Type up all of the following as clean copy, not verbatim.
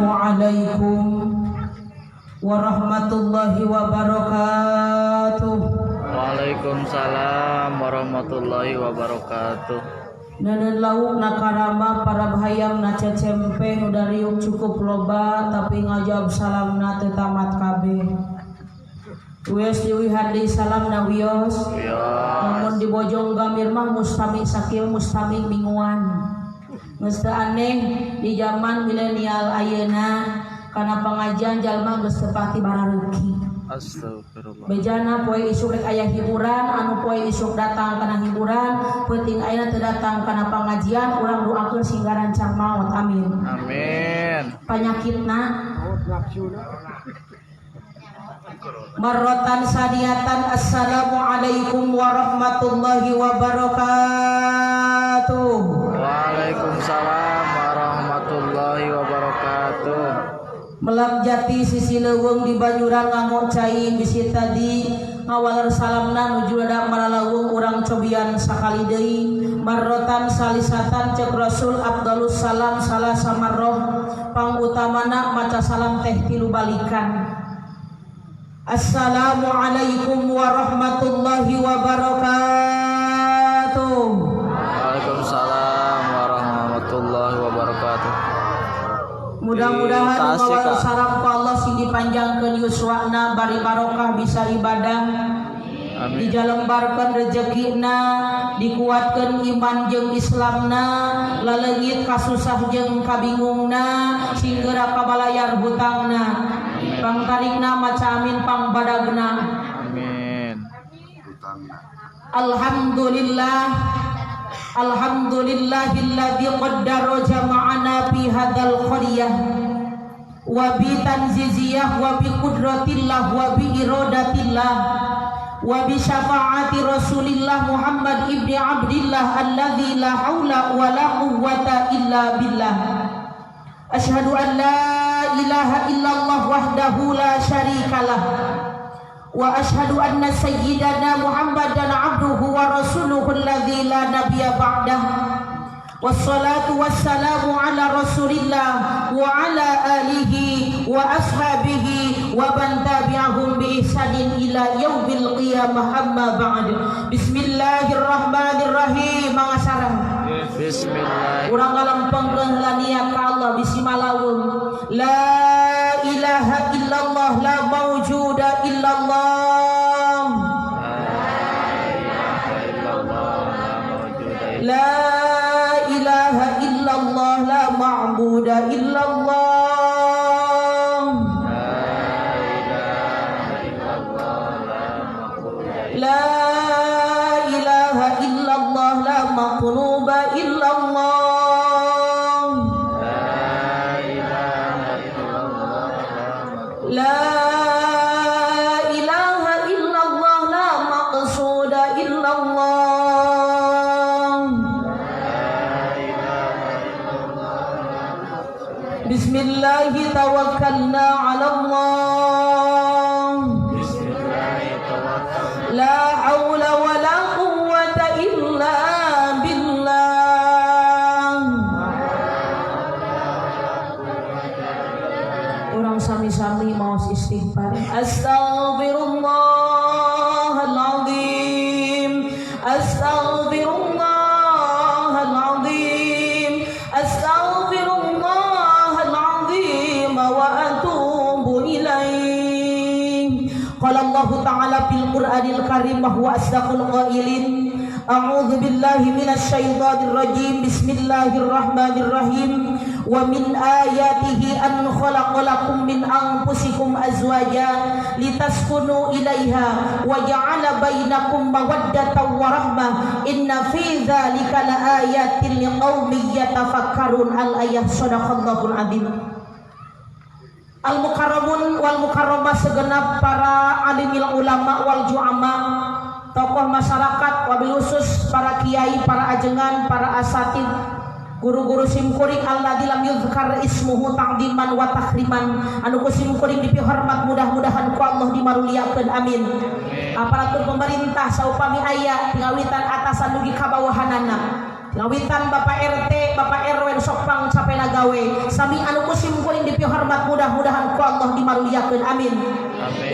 Assalamualaikum warahmatullahi wabarakatuh. Waalaikumsalam warahmatullahi wabarakatuh. Neundeun lauk na karamba, para hayam na cecempe, nu dariuk cukup loba, tapi ngajawab salamna teu tamat kabeh. Wios diuihan deui salamna, wios. Wios. Namun di Bojong Gamir mah mustami sakieu, mustami mingguan. Geus teu aneh di zaman milenial ayeuna kana pengajian jalma geus teu pati barareuki. Astagfirullah. Bejana poe isuk rek aya hiburan, anu poe isuk datang kana hiburan, peuting ayeuna teu datang kana pengajian, urang doakeun sing garancang maot, amin. Amin. Panyakitna. Marrotan saniatan, assalamualaikum warahmatullahi wabarakatuh. Waalaikumsalam warahmatullahi wabarakatuh. Melak jati sisi leuweung di banyuran nganggo cai, bisi tadi ngawaler salamna nuju rada malalawung, urang cobian sakali deui. Marrotan salisatan, cek Rasul, afdalus salam salasa marroh, pangutamana maca salam teh tilu balikan. Assalamualaikum warahmatullahi wabarakatuh. Waalaikumsalam warahmatullahi wabarakatuh. Mudah-mudahan Di Tasik, ngawaler Kak. Salam ku Allah sing dipanjangkeun yuswana, bari barokah, bisa ibadah. Amin. Dijalembarkeun rezekina, dikuatkeun iman jeung Islamna, laleungit kasusah jeung kabingungna, sing geura kabalayar hutangna. Pangtarikna maca amin pangbadagna. Amin. Alhamdulillah. Alhamdulillahilladzi qaddara jama'ana fi hadzal qaryah wa bi tanziziyah wa bi qudratillah wa bi iradatillah wa bi syafaati Rasulillah Muhammad ibni Abdillah alladzi la haula wa la quwwata illa billah. Asyhadu an la ilaha illallah wahdahu la syarikalah wa asyhadu anna sayyidana Muhammadan abduhu wa rasuluhu alladzi la nabiyya ba'dah. Wassalatu wassalamu ala Rasulillah wa ala alihi wa ashabihi wa man tabi'ahum bi ihsanin ila yaumil qiyamah, amma ba'd. Bismillahirrahmanirrahim. Mangasarang. Bismillah. Urang ngalempengkeun heula niat ka Allah, bisi malawung. La ilaha illallah, la mawjuda illallah. La ilaha illallah, la ma'buda illallah. La ilaha illallah, la maqluba illallah. La ilaha illallah, la maqsuda illallah. Bismillahi tawakkalna ala Allah. La hawla wa la quwwata illa billah. Urang sami-sami maos istighfar. Astaghfirullahalazim. Astaghfirullahalazim. Astaghfirullahalazim wa atubu ilaih. Qala Allah Ta'ala fil Qur'anil Karim wa huwa asdaqul qailin. A'udzu billahi minasy syaithanir rajim. Bismillahirrahmanirrahim. Wa min ayatihi an khalaqalakum min anfusikum azwaja litaskunu ilaiha wa ja'ala bainakum mawaddatan wa rahmah, inna fi dzalika laayatin liqaumin yatafakkarun. Al ayat. Shadaqallahul azim. Al mukarramun wal mukarramah, segenap para alimil ulama wal ju'ama, tokoh masyarakat, wabil khusus para kiai, para ajengan, para asatid, guru-guru simkuring alladzi lam yuzkar ismuhu ta'ziman wa takriman, anu ku simkuring dipihormat, mudah-mudahan ku Allah dimaruliakeun, amin. Aparatur pemerintah saupami aya, tingawitan atasan dugi ka bawahanana, tingawitan Bapak RT. RT, Bapak RW nu sok pang capena gawe. Sami anu ku simkuring dipihormat, mudah-mudahan ku Allah dimaruliakeun, amin.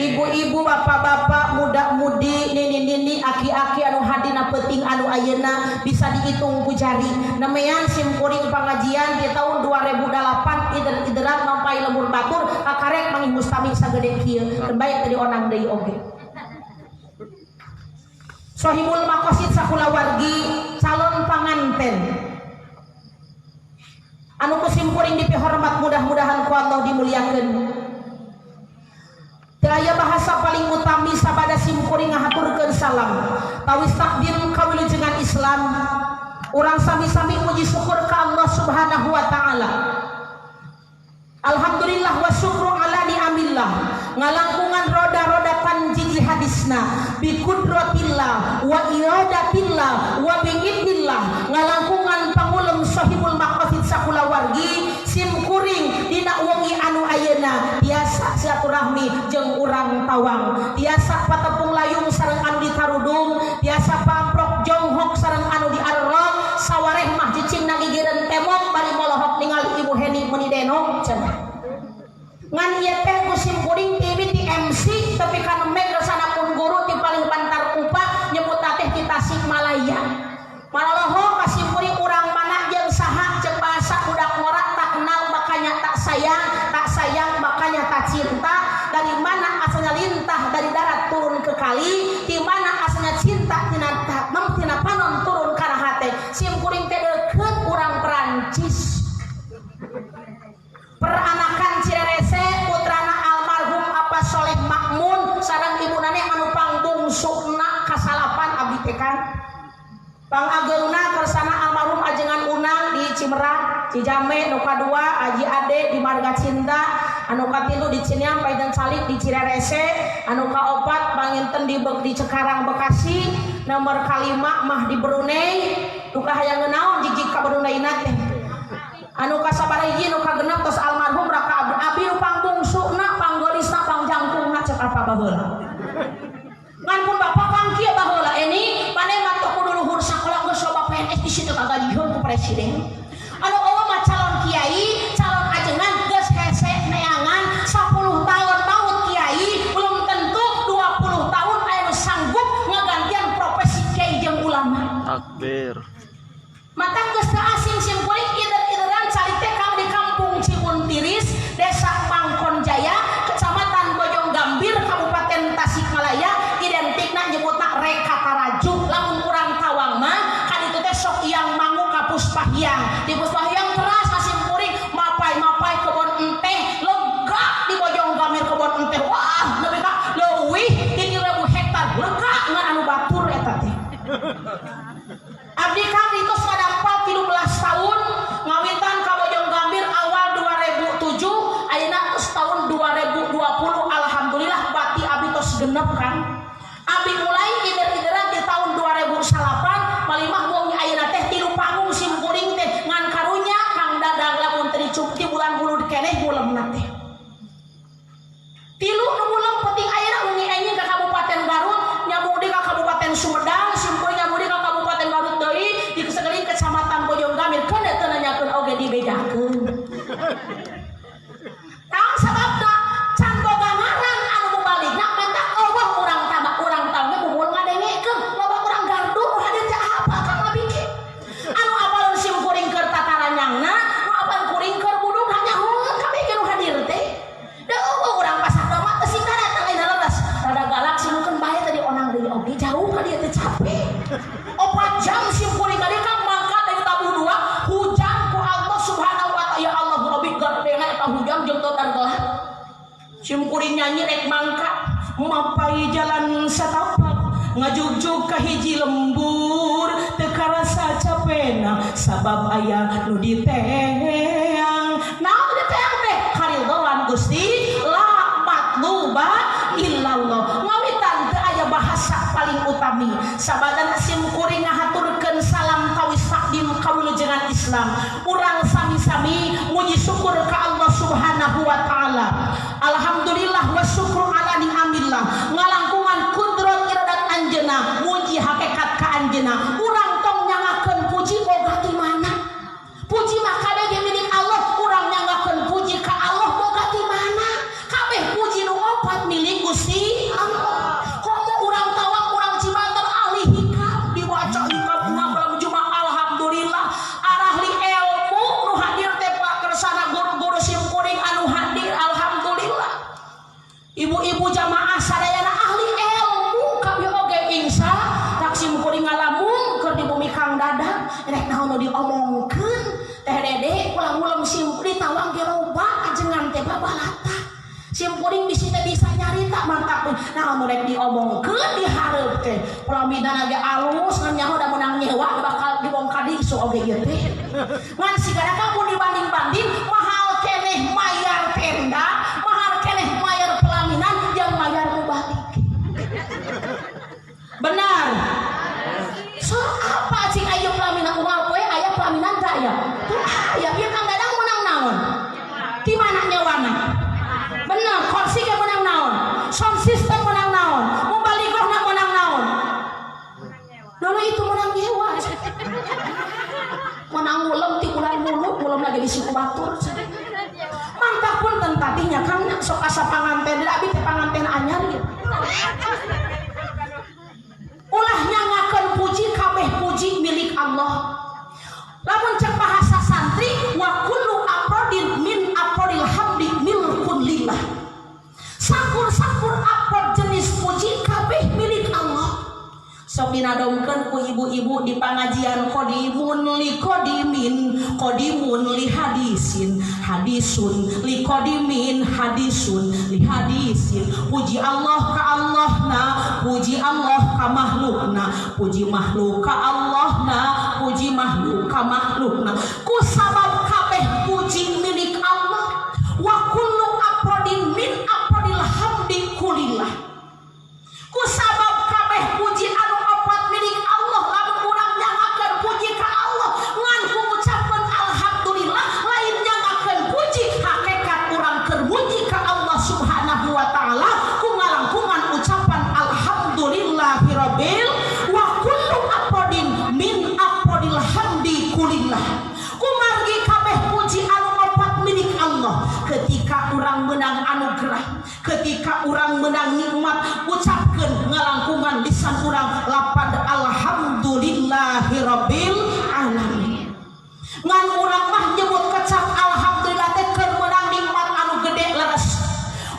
Ibu-ibu, bapak-bapak, muda-mudi, nini-nini, aki-aki anu hadina peuting anu ayeuna bisa dihitung ku jari. Nemean simkuring pangajian di tahun 2008 ider-ideran mampai lembur batur kakarek manggih mustami sagede kieu. Baik tadi onang deui oge. Sohibul Maqasid sakulawargi, calon panganten anu ku simkuring dipihormat, mudah-mudahan ku Allah dimuliakeun. Teu aya bahasa paling utami sabada simkuring ngahaturkeun salam tawis takdim kawilujengan Islam. Urang sami-sami muji syukur ka Allah Subhanahu wa taala. Alhamdulillah wa syukru ala ni'amillah, ngalangkungan roda-roda tanjiji hadisna bi kudratillah wa iradatillah wa bi idnillah, ngalangkungan pangulem Sohibul Maqasid sakulawargi. Simkuring dina wengi anu ayeuna biasa silaturahmi jeung urang Tawang, biasa patepung layung sareng anu ditarudung, biasa pamprok jonghok sareng anu diarorok. Sawareh mah cicing na gigireun tembok bari molohok ningali Ibu Heni meuni denok cenah. Ngan ieu teh ku simkuring ti MC tapi kan mek resana pun guru ti paling bantar kupa nyebut teh di Tasikmalaya. Maloho ka simkuring urang mana jeung saha, ceuk bahasa budak ngora, tak kenal makanya tak sayang, tak sayang makanya tak cinta. Dari mana asalnya lintah dari darat turun ke kali, di mana asalnya cinta tina tina panon turun kana hate. Simkuring teh deukeut urang Perancis, peranakan Cirerese, putrana almarhum apa Soleh Makmun sareng ibu nane anu pangbungsuna kasalapan. Abdi teh kan pangageungna kersana almarhum ajengan Unang di Cimerak Cijame, nu kadua Aji Ade di Marga Cinta, anu katilu di Cineam Paidan Salib di Cirerese, anu kaopat panginten di Cekarang Bekasi, nomor kalima mah di Brunei. Nu kahayang naon jijik ka Brunei na teh. Anu kasabaraha hiji, nu kagenep tos almarhum raka abdi. Abdi nu pangbungsuna, panggolisna, pangjangkungna cek apa baheula. Ngan pun bapak kang kieu baheula, ini maneh mah teu kudu luhur sakola, geus loba PNS di situ kagajiheun ku presiden. Anu eueuh mah calon kiai, calon ajengan geus hese neangan 10 tahun maut kiai, belum tentu 20 tahun aya nu sanggup ngagantian profesi kiai jeung ulama. Takbir. Mata geus teu asing simkuring ider-ideran cari teh kang di kampung Cimuntiris, Desa Mangkon Jaya, Kecamatan Bojong Gambir, Kabupaten Tasikmalaya, identikna nyebutna Reka Taraju. Lamun urang Tawang mah kan itu teh sok yang mangu ka Puspahiang. Di Puspahiang teras ka simkuring mapai-mapai kebon enteh lega di Bojong Gambir kebon enteh. Wah, nepi ka leuwih di 3000 hektar lega ngan anu batur eta teh. Abdi kang itu sadampal 13 tahun ngawitan ka Bojong Gambir awal 2007, ayeuna tos tahun 2020, alhamdulillah bati abdi tos genep kan. Abdi mulai ider-ideran di tahun 2008 malimah wengi ayeuna teh tilu panggung simkuring teh, ngan karunya Kang Dadang lamun teu dicup di bulan bulu keneh bulemna teh. Tilu nu mulem penting ayeuna wengi anjing ka Kabupaten Garut, nyambung deui ka Kabupaten Sumedang, simkuring nyambung deui ka Kabupaten Garut deui di kesegeling Kecamatan Bojong Gambir, keun teu nanyakeun oge dibedakeun. Naon sababna? Can boga ngaran anu mubaligna menta eueuh urang tambah urang tahu ge bubul ngadengekeun loba urang gardu nu hadir teh apa Kang Abi ge. Anu apalun simkuring keur tataranyangna, nu apal kuring keur budung hanya hungeun kabeh ge nu hadir teh. Da eueuh urang pasar mah teu sing datang ayeuna leres. Rada galak simukeun bae tadi onang deui oge jauh ka dieu teh capek. 4 jam simkuring ka dieu kan mangkat dari tabuh dua hujan ku Allah Subhanahu wa taala, ya Allah Rabbi gardena eta hujan jeung teu gelap. Simkuring nyanyi rek mangkat mapai jalan satapak ngajugjug ka hiji lembur teu karasa capena sabab aya nu diteang. Naon diteang teh? Karidhoan Gusti, la matluba illallah. Ngawitan teu aya bahasa paling utami sabadan simkuring ngahaturkeun salam tawis takdim kawilujengan Islam. Urang sami-sami muji syukur ka Allah Subhanahu wa taala. Alhamdulillah wa syukru ala ni'amillah, ngalangkungan kudrat iradat anjeuna, muji hakikat ka anjeuna. Urang tong nyangakeun puji boga di mana. Rek naon nu diomongkeun Teh Dede ulah ngulem sim ditawang ge loba ajengan teh babalata. Sim kuring bisi teh bisa nyarita mantap naon nu rek diomongkeun di hareup teh. Pelaminan ge alus ngan nyaho da meunang nyewa bakal dibongkar di isu oge ieu teh. Ngan sigana kamu dibanding-banding mahal keneh mayar tenda, mahal keneh mayar pelaminan yang mayar mubalik. Benar. So apa cing aya pelaminan unggal poe aya pelaminan teh aya. Tuh aya ieu Kang Dadang meunang naon? Di mana nyewana? Benar, kursi ge meunang naon? Sound system meunang naon? Mubalighahna meunang naon? Dulu itu meunang nyewa. Meunang ngulem ti bulan mulu, ngulem lagi di siku batur. Mantap pun tentatinya Kang sok asa panganten, da abi teh panganten anyar gitu. Ulah nyangakeun puji kabeh puji milik Allah. Lamun cek bahasa santri wa kullu afrodin min afrodil hamdi milkun lillah. Sakur-sakur aprod jenis puji kabeh milik Allah. Sok dinadomkeun ku ibu-ibu di pangajian qadimun li qadimin qadimun li hadisin hadisun li qadimin hadisun li hadisin. Puji Allah ka Allahna, puji Allah ka makhlukna, puji makhluk ka Allahna, puji makhluk ka makhlukna. Ku sabab kabeh puji milik Allah. Wa kullu afrodin min afrodil hamdi kulillah. Ku sabab kabeh puji anu opat milik Allah, lamun urang nyangakeun puji ka Allah ngan ku ngucapkeun alhamdulillah lain nyangakeun puji, hakikat urang keur muji ka Allah Subhanahu wa taala ku ngalangkungan ucapan alhamdulillahirabbil. Wa kullu afrodin min afrodil hamdi kulillah. Kumargi kabeh puji anu opat milik Allah, ketika urang menang anugerah, ketika urang menang nikmat, ucapkeun ngalangkungan lisan urang lapad alhamdulillahirabbil alamin. Ngan urang mah nyebut kecap alhamdulillah teh keur meunang nikmat anu gede leres.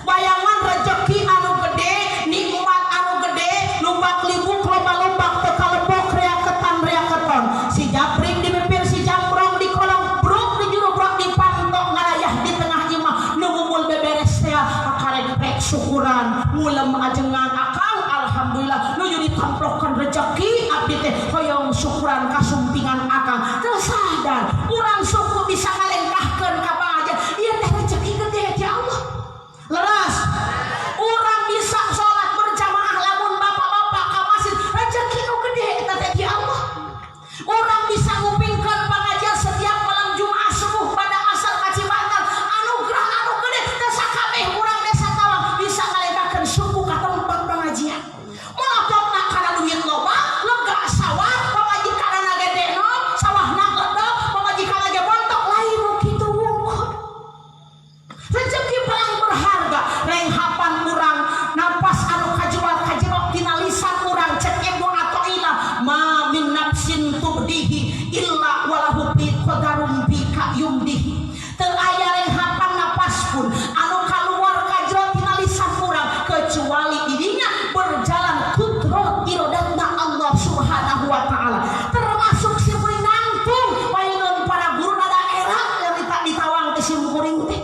Bayangan rezeki anu gede, nikmat anu gede, lumbak libuk loba-lombak teu kalebok rea keton. Si japring di bibir, si jambrong di kolong, bruk di juru brok di pantok ngarayah di tengah imah nu ngumul beberes teh karek rek syukuran ngulem ajengan akang alhamdulillah nuju ditamplokeun rezeki abdi teh hoyong syukuran kasumpingan akang. Teu sadar urang suku bisa ngalengkahkeun ka pangajian ieu teh rezeki gede ti Allah. Leres urang bisa salat berjamaah lamun bapak-bapak ka masjid rezeki nu gede eta teh ti Allah. Urang bisa ngupingkeun pangajian setiap malam Jumat subuh pada asar ka Cibantar anugerah anu gede teu sakabeh urang desa Tawang bisa ngalengkahkeun suku ka tempat pengajian. Melopotna kana duit loba, lega sawah, pamajikanna gede no, sawahna ledok, pamajikanna ge bontok lain nu kitu wungkul. Rezeki paling berharga renghapan urang napas anu kajual kajero tina lisan urang cek Ibnu Athaillah ma min nafsin tubdihi illa walahu bi qadarum bi kayumdihi. Teu aya renghapan napas pun anu kaluar kajero tina lisan urang kecuali dirinya berjalan kudrat irodatna Allah Subhanahu wa taala. Termasuk si kuring nangtung payunun para guru daerah yang ditawang teh sim kuring teh.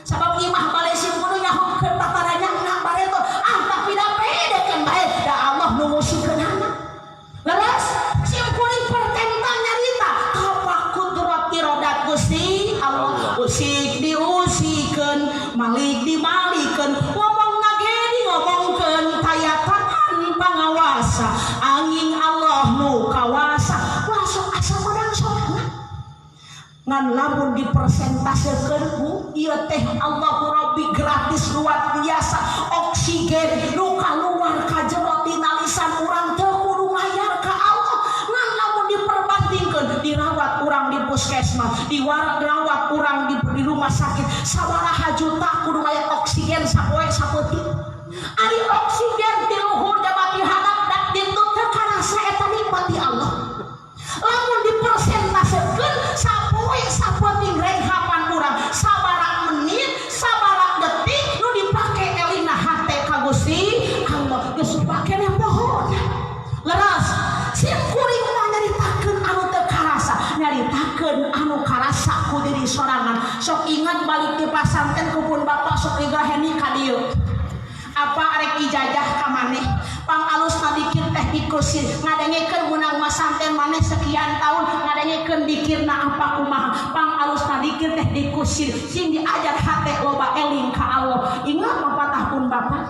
Sabab imah bale sim kuring nyahokeun tataranya bareto ah tapi da pede kan bae da Allah nu ngusikeunana. Leres sim kuring pertentang nyarita tapak kudrat irodat Gusti Allah. Usik diusikeun, malik dimalikeun, ngomong ge ngomongkeun tayatan pangawasa angin Allah nu kawasa langsung asa menang sorangan. Ngan lamun dipersentasekeun ku ieu teh Allahu Rabbi gratis luar biasa oksigen nu kaluar ka jero tina lisan urang teu kudu mayar ka Allah. Ngan lamun diperbandingkeun dirawat urang di puskesmas, dirawat urang di rumah sakit sabaraha juta kudu mayar oksigen sapoe sapeuting. Ari oksigen di luhur jaba di handap dak ditu teu karasa eta nikmat di Allah. Lamun dipersentasekeun sapoe sapeuting renghapan urang sabaraha menit sabaraha detik nu dipake elina hate ka Gusti Allah geus pake pohon. Leres sim kuring mah nyaritakeun anu teu karasa. Nyaritakeun anu karasa ku diri sorangan. Sok ingat balik di pasantren ku pun bapak sok digraheni ka dieu. Apa arek ijazah ka maneh? Pang alus dikir teh dikusir, ngadengekeun menang masanten maneh sekian tahun ngadengekeun dikirna apa kumaha. Pang alus dikir teh dikusir, sing diajar hate loba eling ka Allah. Ingat papatah pun bapak.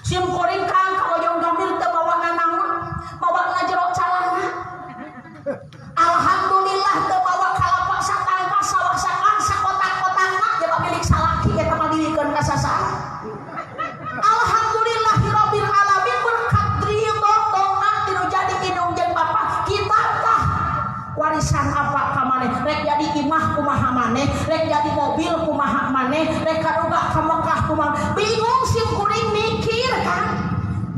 Sim kuring kang ka Bojong Gambir teu bawa nanaon, bawa jero calana. Alhamdulillah teu bawa kalapa satangka sawah sakang sakotak-kotakna jaba milik salaki eta mah dirikeun ka sasaha. Alhamdulillahirabbil alamin berkat ridho doa tinu jadi indung jeung bapak kita tah warisan apa ka maneh, rek jadi imah kumaha maneh, rek jadi mobil kumaha maneh, rek kaduga ka Mekah kumaha. Bingung sim kuring mikir kan,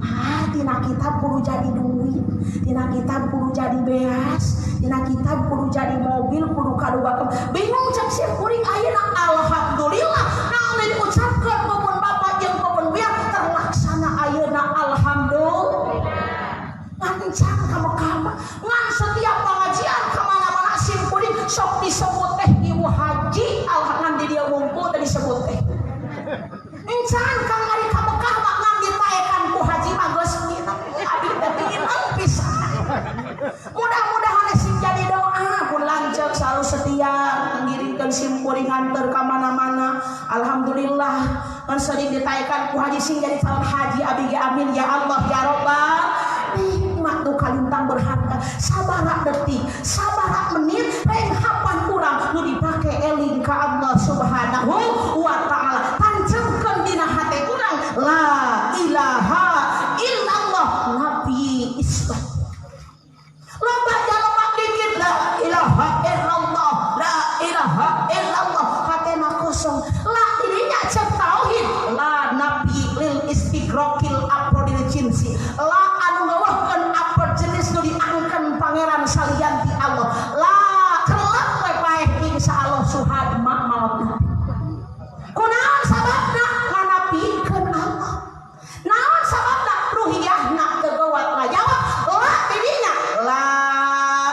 ah tina kitab kudu jadi duit, tina kitab kudu jadi beas, tina kitab kudu jadi mobil, kudu kaduga. Bingung cek sim kuring. Ayeuna alhamdulillah naon diucapkeun pun bapak jeung pun biar terlaksana ayeuna, alhamdulillah. Ngancang ka Mekah ngan setiap pengajian ka mana-mana sim kuring sok disebut teh ibu haji. Alhamdulillah di dia wungkul teh disebut teh encan kang ari ka Mekah mah ngan ditaekan ku haji mah geus minang abi teh minang pisan. Mudah-mudahan sing jadi doa pun lanceuk selalu setia ngiringkeun sim kuring nganter ka mana-mana. Alhamdulillah kan sering ditaekan ku haji, sing jadi calon haji abi ge, amin ya Allah ya Robbal. Nikmat nu kalintang berharga, sabaraha detik, sabaraha menit renghapan urang nu dipake eling ka Allah Subhanahu wa taala. Tancapkeun dina hate urang la ilaha illallah nabi isbat. Loba jalma dikir la ilaha illallah, la ilaha illallah, hatena kosong. La dirinya cek tauhid la nabi lil istigrokil aprodil jinsi, la anu ngeuweuhkeun apa jenis nu diangkeun pangeran salian ti Allah. La kelak we paeh insyaallah suhad mak maot. Kunaon sababna nganapikeun Allah? Naon sababna ruhiyahna teu gowat ngajawab la dirinya la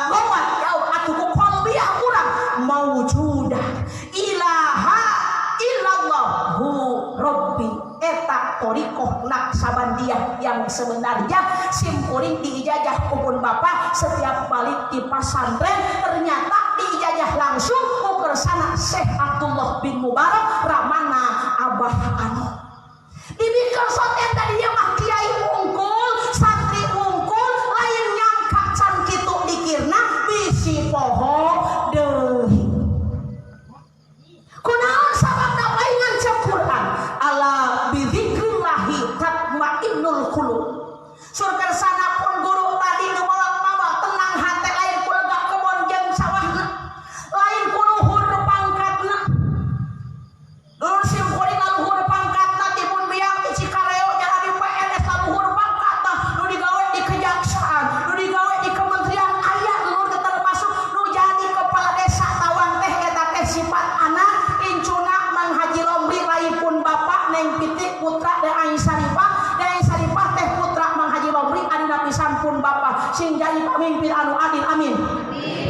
gowat jawab atuh ku qalbiyah urang maujudah ilaha illallah hu rabbi. Eta thoriqoh Naksabandiyah yang sebenarnya sim kuring diijazah kupun bapak setiap balik di pasantren. Ternyata diijazah langsung ku kersana Syekh Abdullah bin Mubarak Ramana Abah Ano. Dibikeun soten tadi dia mah kiai wungkul, santri wungkul, lain nyangka can kitu dikirna bisi poho deui. Kunaon sababna paingan cek Quran ala bidzikrillahi tatmainnul qulub. Surga sana pun guru tadi nu mawa tenang hate lain ku lega kebon jeung sawahna, lain ku luhur pangkatna. Dulur sim kuring luhur pangkatna ti pun biang ti Cikareo jadi PNS, luhur pangkatna nu digawe di kejaksaan, nu digawe di kementerian aya lur, termasuk nu jadi kepala desa Tawang teh. Eta teh sifat anak incuna Mang Haji Lomri lain bapak Neng Pitik putra dan Aing Saripah, dan Aing Saripah teh putra Mang Haji Lomri adina pisan pun bapak. Sing jadi pemimpin anu adil, amin.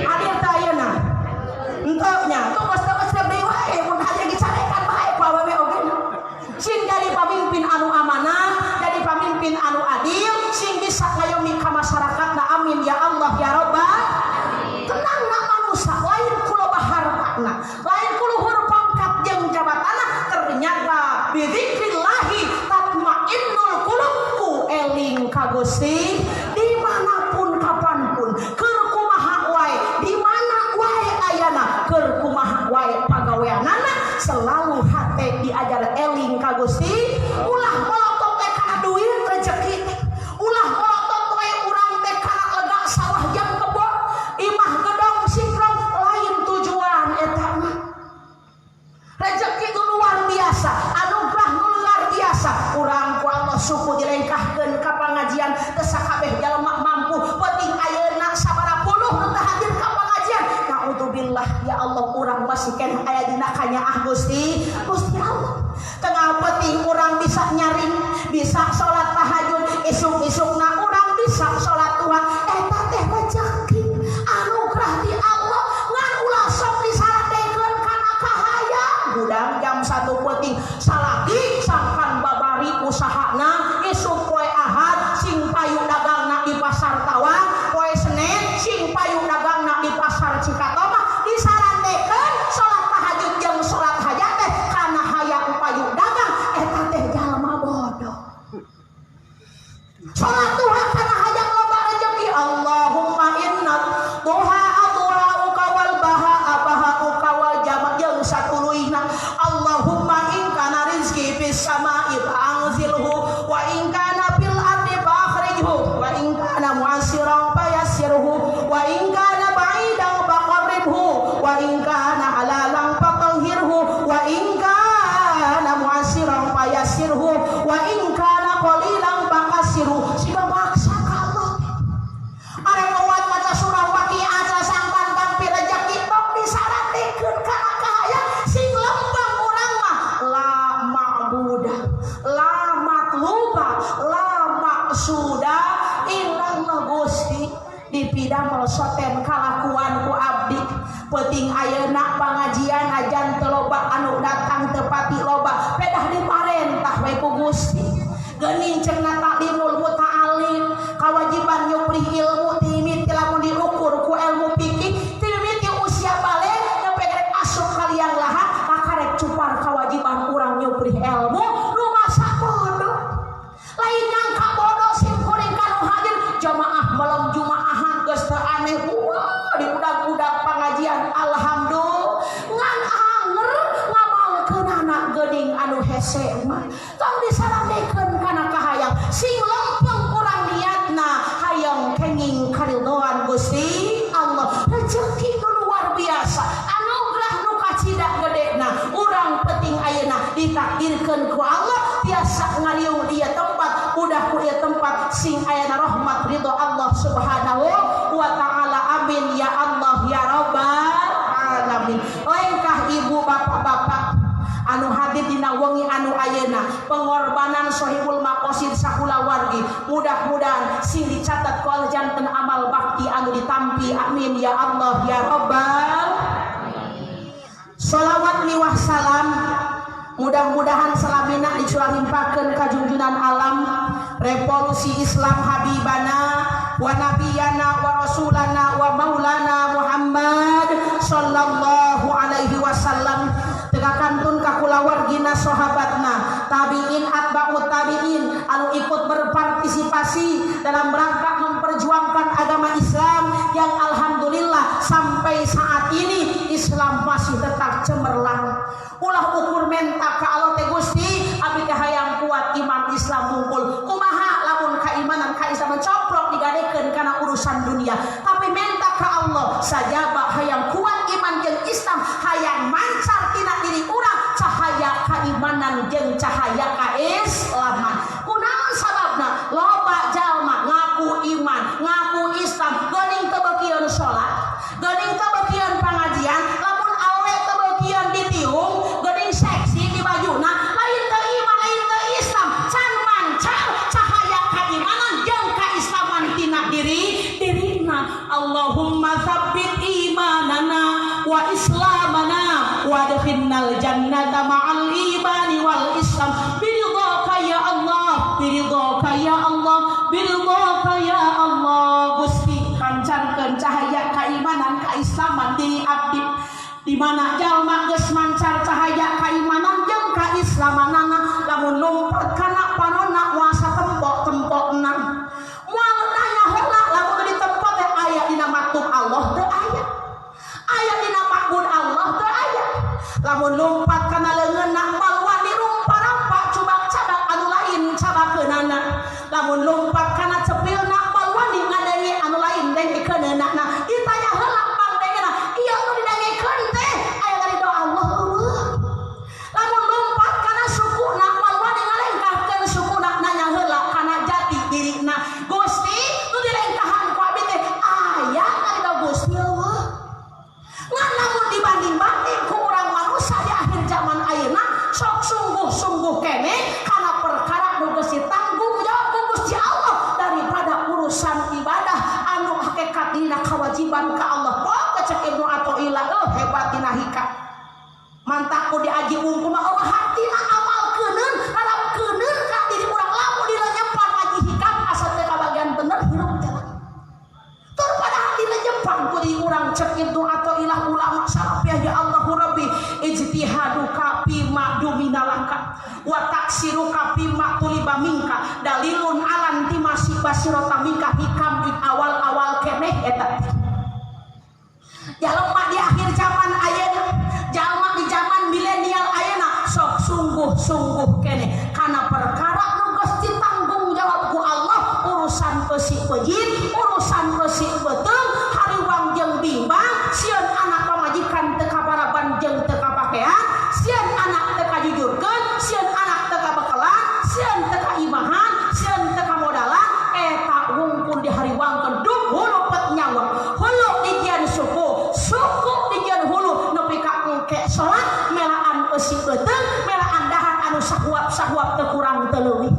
Adil teh ayeuna henteu nya tuh geus geus deui wae mun hayang dicarekan bae ku awewe oge. Sing jadi pemimpin anu amanah, jadi pemimpin anu adil, sing bisa ngayomi ka masyarakat na, amin ya Allah ya Robbal. Tenang na manusia lain ku loba hartana, lain ku luhur pangkat jeung jabatanna. Ternyata bidzikrillahi tatmainnul qulub, ku eling ka Gusti dimanapun kapanpun, keur kumaha wae, di mana wae ayana, keur kumaha wae pagaweanana, selalu hate diajar eling ka Gusti. Ulah melotot teh kana duit rezeki teh, ulah melotot wae urang teh kana lega sawah jeung kebon, imah gedong sikrong, lain tujuan eta mah. Rezeki itu luar biasa, anugerah nu luar biasa. Urang ku Allah suku dilengkahkeun ka pangajian, teu sakabeh jalma mampu. Penting ayeuna sabaraha puluh nu teu hadir ka pangajian, naudzubillah ya Allah, urang masih keneh aya dina kanyaah Gusti Gusti Allah. Tengah penting urang bisa nyaring, bisa salat tahajud, isuk-isukna urang bisa salat duha, eta teh rezeki anugerah di Allah. Wa in kana halalan fatahhirhu wa in kana mu'assiran fayassirhu wa in kana qalilan fakasiru. Siga maksa ka Allah. Arek kuat maca surah Waqiah sasangkan tampi rejeki tong disaranikeun kana kahayang sing lempeng urang mah la ma'budah la matluba la maksuda illallah. Gusti, dipidamel soten kalakuan ku abdi. Penting ayeuna pangajian ajan teu loba anu datang, tepati loba, pedah diparentah we ku Gusti. Geuning cenah taklimul muta'alim, kawajiban nyuprih ilmu ti lamun diukur ku ilmu fikih ti mimiti usia balig nepi rek asup ka liang lahat kakarek cupar kawajiban urang nyuprih ilmu. Rumasa bodoh, lain nyangka bodoh sim kuring kanu hadir jamaah malam jumaahan geus teu aneh. Wah, diudag-udag pangajian, alhamdulillah, ngan anger ngamalkeunana geuning anu hese mah. Tong disaranikeun kana kahayang, sing lempeng urang niatna hayang kenging karidhoan Gusti Allah. Rezeki nu luar biasa, anugerah nu kacida gedena. Urang penting ayeuna ditakdirkeun ku Allah tiasa ngaliung ieu tempat, udah ku ieu tempat sing ayana rahmat ridho Allah Subhanahu wa taala. Amin ya Allah ya rabbal alamin. Lengkah ibu bapak-bapak anu hadir dina wengi anu ayeuna, pengorbanan Sohibul Maqasid sakulawargi mudah-mudahan sing dicatat ku Allah janten amal bakti anu ditampi. Amin ya Allah ya rabbal. Salawat miwah salam mudah-mudahan salamina dicurah limpahkeun ka junjunan alam revolusi Islam, habibana wa nabiyana wa rasulana wa maulana Muhammad sallallahu alaihi wasallam, teka kantun ka kulawargina, sahabatna, tabiin, atba'ut tabiin anu ikut berpartisipasi dalam rangka memperjuangkan agama Islam yang alhamdulillah sampai saat ini Islam masih tetap cemerlang. Ulah ukur menta ka Allah teh, Gusti, abdi teh hayang kuat iman Islam mungkul. Kumaha lamun keimanan kaislaman coplok digadekeun kana urusan dunia? Tapi menta ka Allah sajaba hayang kuat iman jeung Islam, hayang mancar tina diri urang cahaya keimanan jeung cahaya keislaman. Kunaon sababna loba jalma ngaku iman, ngaku Islam, geuning teu beukieun salat, geuning teu beukieun pangajian, lamun awewe teu beukieun ditiung, geuning seksi di bajuna? Lain teu iman, lain teu Islam, can mancar cahaya keimanan jeung keislaman tina diri dirina. Allahumma tsabbit imanana wa islamana wa adkhilnal jannata ma'al imani wal islam biridhaka ya Allah, biridhaka ya Allah, biridhaka ya Allah. Gusti, pancarkeun cahaya keimanan keislaman diri abdi. Di mana jalma geus mancar cahaya keimanan jeung keislamanana, lamun lompat kana panonna moal satempok-tempokna, moal nanya heula lamun di tempat teh aya dina maktub Allah teu, aya aya dina makbud Allah teu aya. Lamun lompat kana leungeunna moal wani rumpa-rampa cubak-cabak anu lain cabakeunana. Lamun lompat kana cepilna moal wani ngadenge anu lain dengekeunana. Ditanya heula pangdengena, ieu nu didengekeun teh aya dari doa Allah euweuh? Lamun lompat kana sukuna moal wani ngalengkahkeun sukuna, nanya heula kana jati dirina. Gusti, nu dilengkahan ku abdi teh aya dari doa Gusti euweuh? Ngan lamun dibanding-banding ku urang manusia di akhir zaman ayeuna sok sungguh-sungguh kene kana perkara nu geus ditanggung jawab ku Gusti Allah daripada urusan ibadah anu hakikat dina kewajiban ka Allah. Pokok cek Ibnu Athaillah, oh, hebat dina hikam, mantak ku diaji wungkul mah eueuh hartina amal keuneun harap keuneun ka diri urang. Lamun dilenyepan ngaji hikam asa teu kabagian bener hirup teh. Tur padahal dilenyepan ku diri urang. Cek Ibnu Athaillah, ulama salafiyah, ya Allahu Rabbi, ijtihaduka fima duminalaka wa taksiruka fima tuliba minka dalilun alan timasi basirota minka. Hikam di awal-awal keneh eta. Jalma di akhir zaman ayeuna, jalma di zaman milenial ayeuna sok sungguh-sungguh kene karena perkara nu geus ditanggung jawab ku Allah, urusan besi pejit, urusan besi beuteung, hariwang jeung bimbang, sieun anak pamajikan. sahuap-sahuap teu kurang teu leuwih.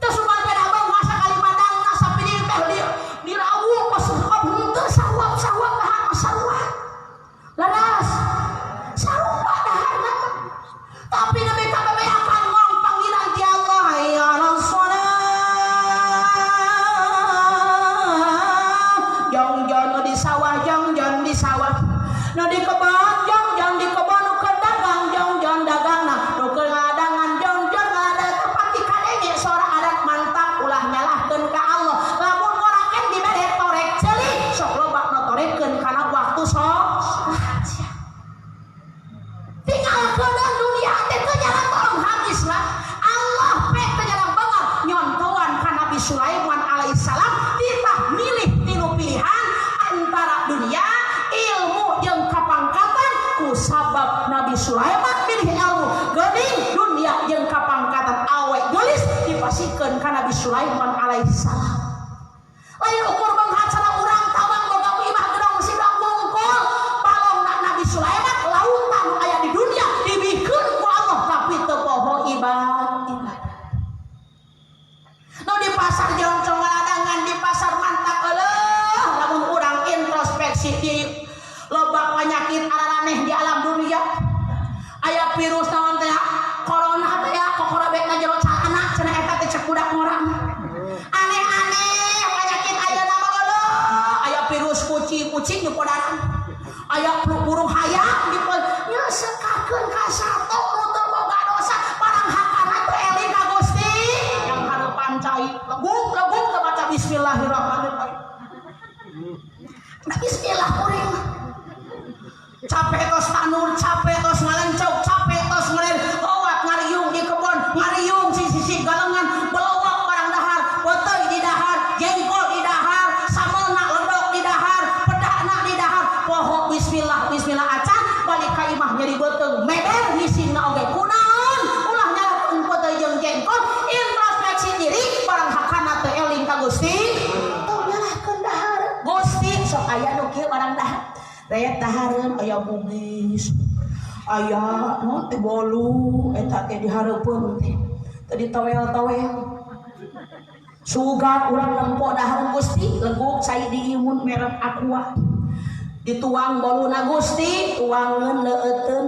Teu sugan pedah beunghar sakali madangna sapiring teh dirawuk kos henteu sahuap-sahuap dahar mah sarua. Leres. Sarua daharna mah. Tapi nepi ka bebeakan ngong panggilan ti Allah hayya 'alas shalah. Jongjon di sawah, jongjon di sawah. Nu di kebon, jongjon di kebon, nu keur dagang, jongjon dagangna, nu keur ngadagan, jongjon ngadagan tepati kadenge sora adat mantap ulah nyalahkeun ka Allah. Lamun ngorakeun dibere torek ceuli, sok loba nu torekeun kana waktu sholat. Tinggalkeun dunia teh teu jalan tolong habis lah. Allah pe teu jalan banget nyontoan ka Nabi Sulaiman alaihissalam titah milih tilu pilihan antara dunia, ilmu jeung kapangkatan. Ku sabab Nabi Sulaiman milih ilmu, geuning dunia jeung kapangkatan awe geulis dipasikeun ka Nabi Sulaiman alaihissalam. Lain ukur beunghar sana urang tawang boga imah gedong sidang bungkul palongna Nabi Sulaiman lautan nu aya di dunia dibikeun ku Allah tapi teu poho ibadah. Nu di pasar jongcong ngaladangan di pasar mantap eueuh lamun urang introspeksi diri loba penyakit araraneh di alam dunia. Aya virus naon teh corona teh kokorobekna jero calana cenah eta teh cek budak ngora. Aneh-aneh penyakit ayeuna mah eueuh aya virus kucing-kucing di podaran. Aya flu burung hayam di pod nyeuseukakeun ka sato nu teu boga dosa barang hakana teu eling ka Gusti yang hareupan cai leguk-leguk teu maca bismillahirrahmanirrahim. Nah bismillah kuring mah. Capek tos tanur, capek tos ngalencok, capek tos ngeren, lowat ngariung di kebon, ngariung sisi-sisi galengan, belowak barang dahar, peuteuy di dahar, jengkol di dahar, samelna ledok di dahar, pedana di dahar, poho bismillah bismillah acan balik ka imah nyeri beuteung, meber ngisingna oge kunaon, ulah nyalakeun peuteuy jeung jengkol, introspeksi diri barang hakana teu eling ka Gusti, tong nyalahkeun dahar. Gusti sok aya nu kieu barang dahar. Rayat dahareun aya bugis, aya naon teh bolu eta teh dihareupeun teh. Teu ditowel-towel. Sugan urang nempo dahareun Gusti, leguk cai diimun merek Aqua. Dituang boluna Gusti, tuangeun leueuteun.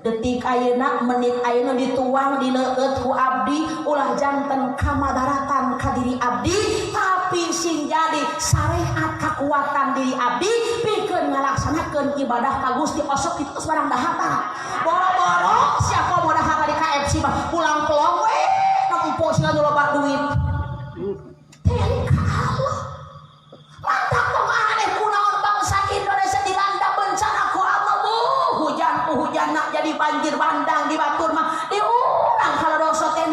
Detik ayeuna, menit ayeuna dituang dileueut ku abdi, ulah janten kamadaratan ka diri abdi, tapi sing jadi syariat kakuatan diri abdi pikeun ngalaksanakeun ibadah ka Gusti. Osok kitu geus barang dahar. Boro-boro siapa mau dahar di KFC mah pulang pelong we nempo sila nu loba duit. Teh ka Allah. Mantap tong aneh kunaon bangsa Indonesia dilanda bencana ku Allah bu. Hujan ku hujan nak jadi banjir bandang di batur mah diurang kalau dosa teh.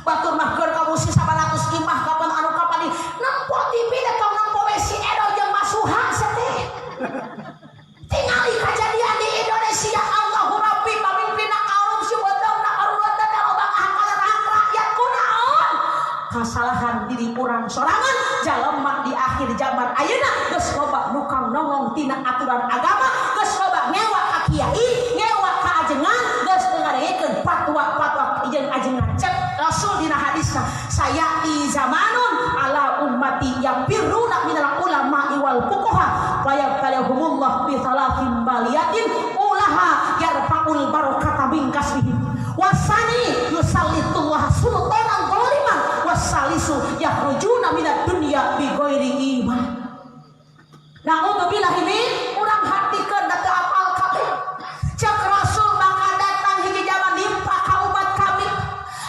Batur mah keur kamusi 100 imah kapan anu kapan di nempo TV teh tong nempo we si Edo jeung Masuha teh. Tingali kejadian di Indonesia Allahu Rabbi pamimpinna korupsi beutongna karureutna loba ngahakal rakyat kunaon. Kasalahan diri urang sorangan jalema di akhir zaman ayeuna geus loba nukang nongong tina aturan agama, geus loba ngewa ka kiai, ngewa ka ajengan, geus teu ngadengekeun fatwa-fatwa jeung ajengan. Cek Rasul dina hadisna, sayati zamanun ala ummati yafirruna minal ulama wal fuqaha fa yabtalihumullah bi thalathin baliyatin ulaha yarfa'ul barakata min kasbihim wasani yusallitullah sultanan zaliman wasalisu yakhrujuna minad dunya bi ghairi iman. Na'udzubillahi min urang hatikeun da teu apal kabeh. Cek Rasul bakal datang hiji zaman nimpa ka umat kami.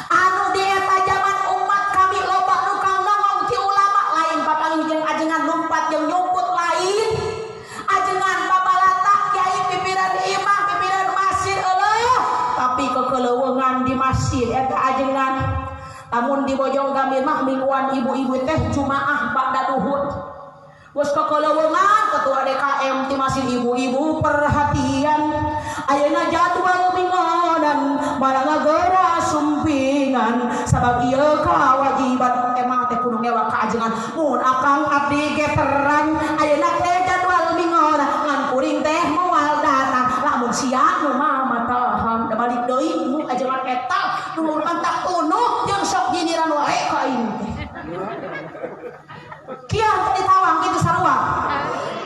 Anu di eta zaman umat kami loba nu nongong ti ulama lain papanggih jeung ajengan lumpat jeung nyumput lain. Ajengan babalata kiai pipiran imah pipiran masjid eueuh tapi kekeleuweungan di masjid eta ajengan. Lamun di Bojong Gambir mah mingguan ibu-ibu teh jumaah ba'da duhur. Geus kekeleuweungan ketua DKM ti masjid ibu-ibu perhatian. Ayeuna jadwal minggonan barang ngagera sumpingan sabab ieu kawajiban emang teh kudu ngewa ka ajengan mun akang abdi ge terang ayeuna teh jadwal minggonan ngan kuring teh moal datang lamun sia nu mah matahan da balik deui mu ajengan eta nu Kieu teh ditawang kitu sarua.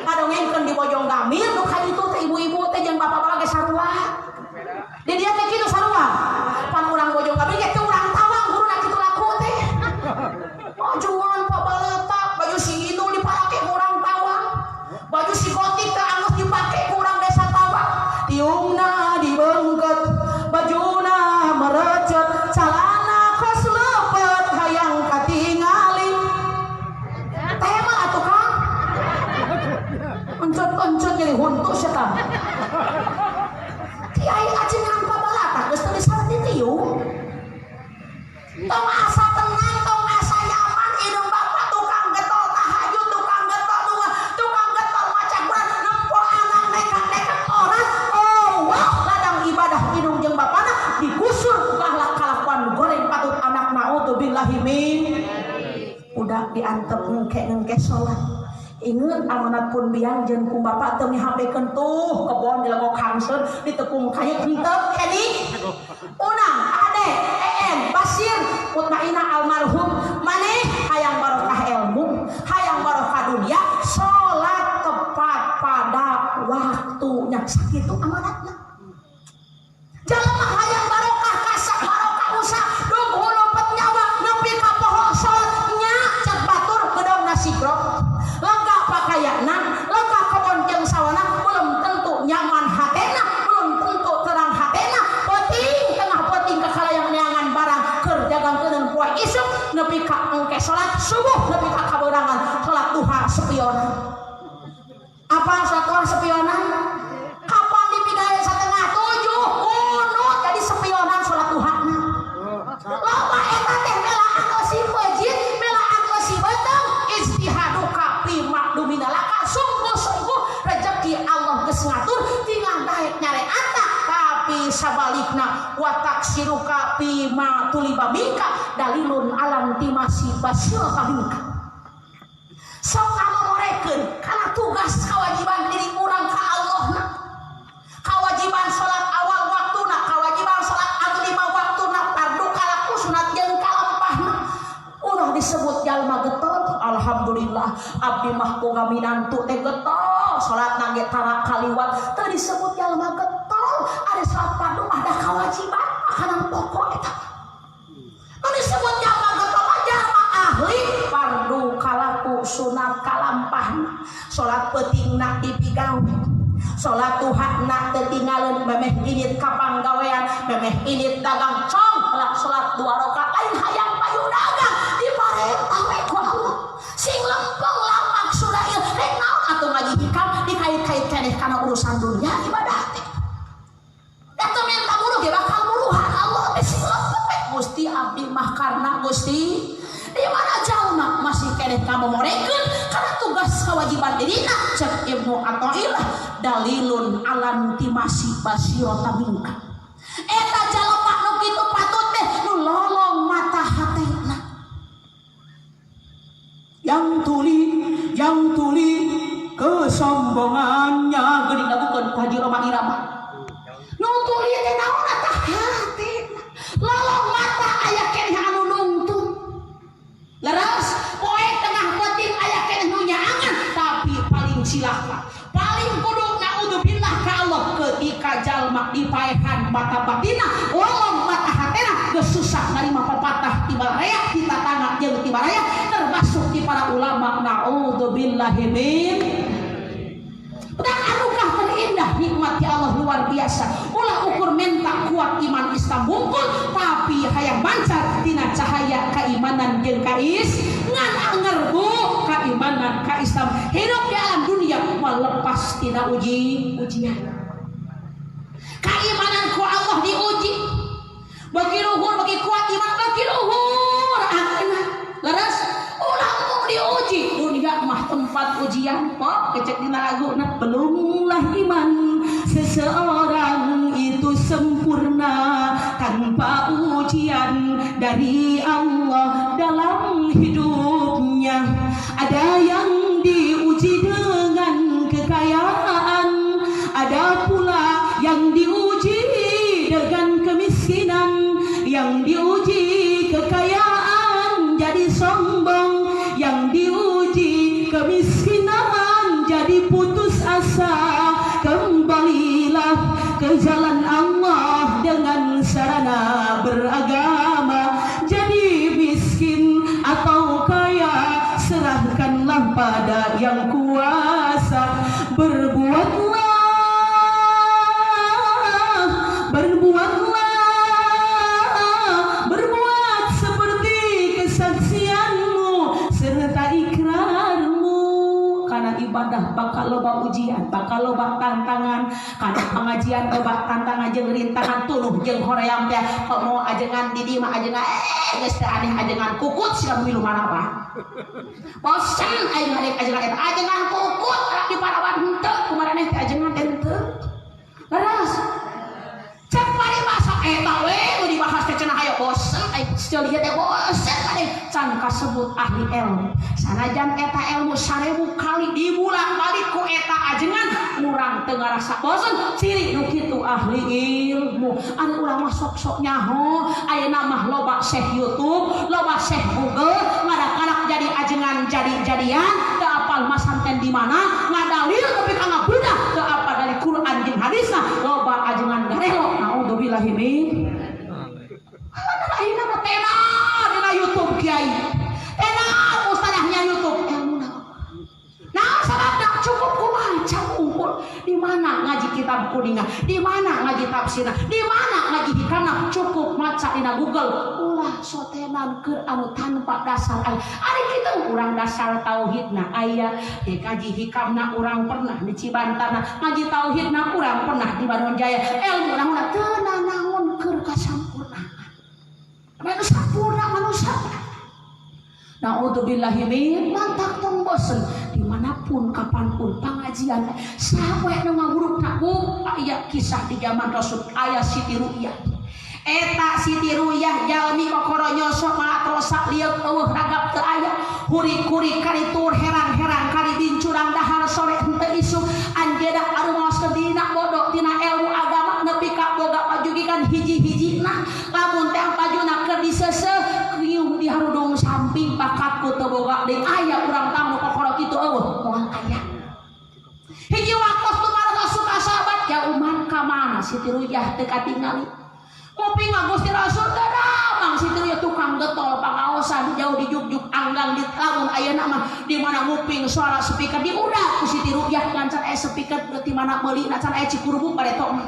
Ngadongengkeun di Bojong Gamil nu ka ditu teh ibu-ibu teh jeung bapak-bapak ge sarua. Di dieu teh kitu sarua. Pan urang Bojong Gamil ge teu urang tawang guruna kitu laku teh. Ajuan pabaletak baju si Inul dipake ku urang tawang. Baju si Gotik teh anggeus dipake ku urang desa tawang. Tiungna dibeungkeut, bajuna merecet, calana kos lepet hayang katingali. Tema atuh Kang. Encot-encot jadi huntu sia. Kiai ajengan pabalatak geus teu bisa ditiung. Tong asa tenang, tong asa nyaman, indung bapak tukang getol tahajud, tukang getol dunga, tukang getol maca Quran, nempo anak nekat-nekat orang, oh wow, ladang ibadah indung jeung bapana digusur ku akhlak kalakuan goreng patut anak naudzubillahi min. Udah diantep ngengke-ngengke salat. Ingat amanat pun biang jeung ku bapak teu mihapekeun tuh kebon dilegok hangseun ditekung kayu henteu keni. Unang, Ade, EM, Basir, Mutmainah almarhum maneh hayang barokah ilmu, hayang barokah dunia, salat tepat pada waktunya. Sakitu amanatna. Jalma hayang barokah kasak barokah usaha dung hulupet nyawa nepi ka poho salat nya cek batur gedong nasi grok. Lega pakaianna, lega kebon jeung sawana belum tentu nyaman hatena, belum tentu terang hatena. Penting tengah penting kakalayang neangan barang keur dagangkeun poe isuk nepi ka engke salat subuh nepi ka kabeurangan salat duha sepionan. Apa salat duha sepionan? Kapan dipigawe setengah tujuh kunut jadi sepionan salat duhana. Loba eta teh melaan eusi peujeut, melaan eusi beuteung, ijtihaduka fi ma'lumina laka, sungguh-sungguh rezeki Allah geus ngatur tinggal daek nyareata, tapi sabalikna wa taksiruka fi ma tuliba minka dalilun alam timasi basirata minka. Sok ngamomorekeun kana tugas kewajiban diri urang ka Allahna. Kewajiban salat awal waktuna, kewajiban salat anu lima waktuna, fardu kalaku sunat jeung kalampahna. Ulah disebut jalma getol, alhamdulillah abdi mah boga minantu teh getol, salatna ge tara kaliwat, teu disebut jalma getol, ari salat fardu mah da kewajiban makanan pokok eta. Teu disebut jalma getol mah jalma ahli fardu kalaku sunat kalampahna, salat peutingna dipigawe. Salat duhana teu tinggalin memeh indit ka panggawean, memeh indit dagang cong lah salat 2 rakaat lain hayang payu dagang diparentah we ku Allah. Sing lempeng lapak sudah ieu rek naon atuh ngaji hikam dikait-kait keneh kana urusan dunia ibadah teh. Da teu minta buruh ge bakal buruhan Allah teh sing lempeng we Gusti abdi mah karena Gusti di mana jalma masih keneh kamomorekeun kana tugas kewajiban dirina cek Ibnu Athaillah dalilun alam timasi basirata minka. Eta jalma nu kitu patut teh nu lolong mata hatena. Yang tuli kesombongannya geuning dagukeun ku Haji Rhoma Irama. Nu tuli teh naon eta hatena. Lolong mata aya keneh anu nungtung. Leres poe tengah penting aya keneh nu nyaangan tapi paling cilaka. Paling kudu naudzubillah ka Allah ketika jalma dipaehan mata batina, lolong mata hatena geus susah narima pepatah ti baraya, ti tatangga jeung ti baraya termasuk ti para ulama naudzubillahi min. Tah anugerah terindah nikmat ya Allah luar biasa. Ulah ukur menta kuat iman Islam bungkul tapi hayang mancar tina cahaya keimanan jeung kais ngan anger bu keimanan ka Islam hidup di alam dunia melepas tina uji ujian. Keimanan ku Allah diuji. Bagi luhur bagi kuat iman bagi luhur akhirna leres ulah embung diuji dunia mah tempat ujian pok kecek dina laguna belumlah iman seseorang itu sempurna tanpa ujian dari Allah dalam hidupnya. Ada yang diuji dengan kekayaan, ada pula yang diuji dengan kemiskinan, yang diuji kekayaan jadi sombong, yang diuji Ke jalan Allah dengan sarana beragama. Jadi miskin atau kaya, serahkanlah pada yang kuasa. Berbuatlah, berbuatlah, berbuat seperti kesaksianmu serta ikrarmu. Karena ibadah bakal loba ujian, bakal loba tantangan. Karena pengajian loba tantangan jeung rintangan, tuluh jeung hoream teh. Komo ajengan di dieu mah ajengan geus teu aneh, ajengan kukut sia milu maraba. Bosen aing ngadek ajengan eta, ajengan kukut di parawan henteu kumaraneh teh ajengan teh henteu. Leres. Cek paribasa eta we nu dibahas teh cenah hayo bosen aing lieu teh bosen aing can kasebut ahli ilmu. Sanajan eta ilmu 1000 kali dibulang-balik ku eta ajengan urang teu ngarasa bosen, ciri nu kitu ahli ilmu. Anu urang mah sok-sok nyaho, ayeuna mah loba syekh YouTube, loba syekh Google, ngadak-ngadak jadi ajengan jadi-jadian, teu apal masanten di mana, ngadalil tapi ka ngabudah teu apal dari Quran jeung hadisna, loba ajengan garelo. Naudzubillahi min. Ayeuna mah tenar dina YouTube kiai. Tenar ustazahnya YouTube ilmu naon. Nah, sababna cukup kumaca unggul. Di mana ngaji kitab kuninga, di mana ngaji tafsirna, di mana ngaji hikamna, cukup maca dina Google. Ulah sotenan keur anu tanpa dasar aya. Ari kitu urang dasar tauhidna aya, di ngaji hikamna urang pernah di Cibantarna, ngaji tauhidna urang pernah di Bandung Jaya. Ilmu naon teu nanaon keur kasampurnaan. Manusia sampurna manusia. Naudzubillahi min mantak tong bosen dimanapun kapanpun pengajian sampai nu ngawuruk bu aya kisah di zaman Rasul aya Siti Ru'yah. Eta Siti Ru'yah jalmi kokoro nyosok malah lieuk eueuh ragap teu aya, huri-huri karitur, herang-herang kari bincurang, dahar sore henteu isuk. Anjeunna anu maos dina bodoh tina ilmu agama nepi ka boga pajugikan hiji-hijina. Lamun teh bajuna keur diseuseuh kieu di harudung samping bakatku teu boga deui. Aya urang tamu kokoro kitu eueuh moal aya. Hiji waktu tumaros asup ka sahabat, ya Umar, ka mana Siti Ru'yah teu katingali? Ngopi nga Gusti Rasul teu damang. Siti Ru'yah tukang getol pangaosan jauh di juk-juk anggang di lamun ayeuna mah di mana nguping suara speaker diudak ku Siti Ru'yah ngan can aya speaker di mana meuli can aya Cikurubuk bareto mah.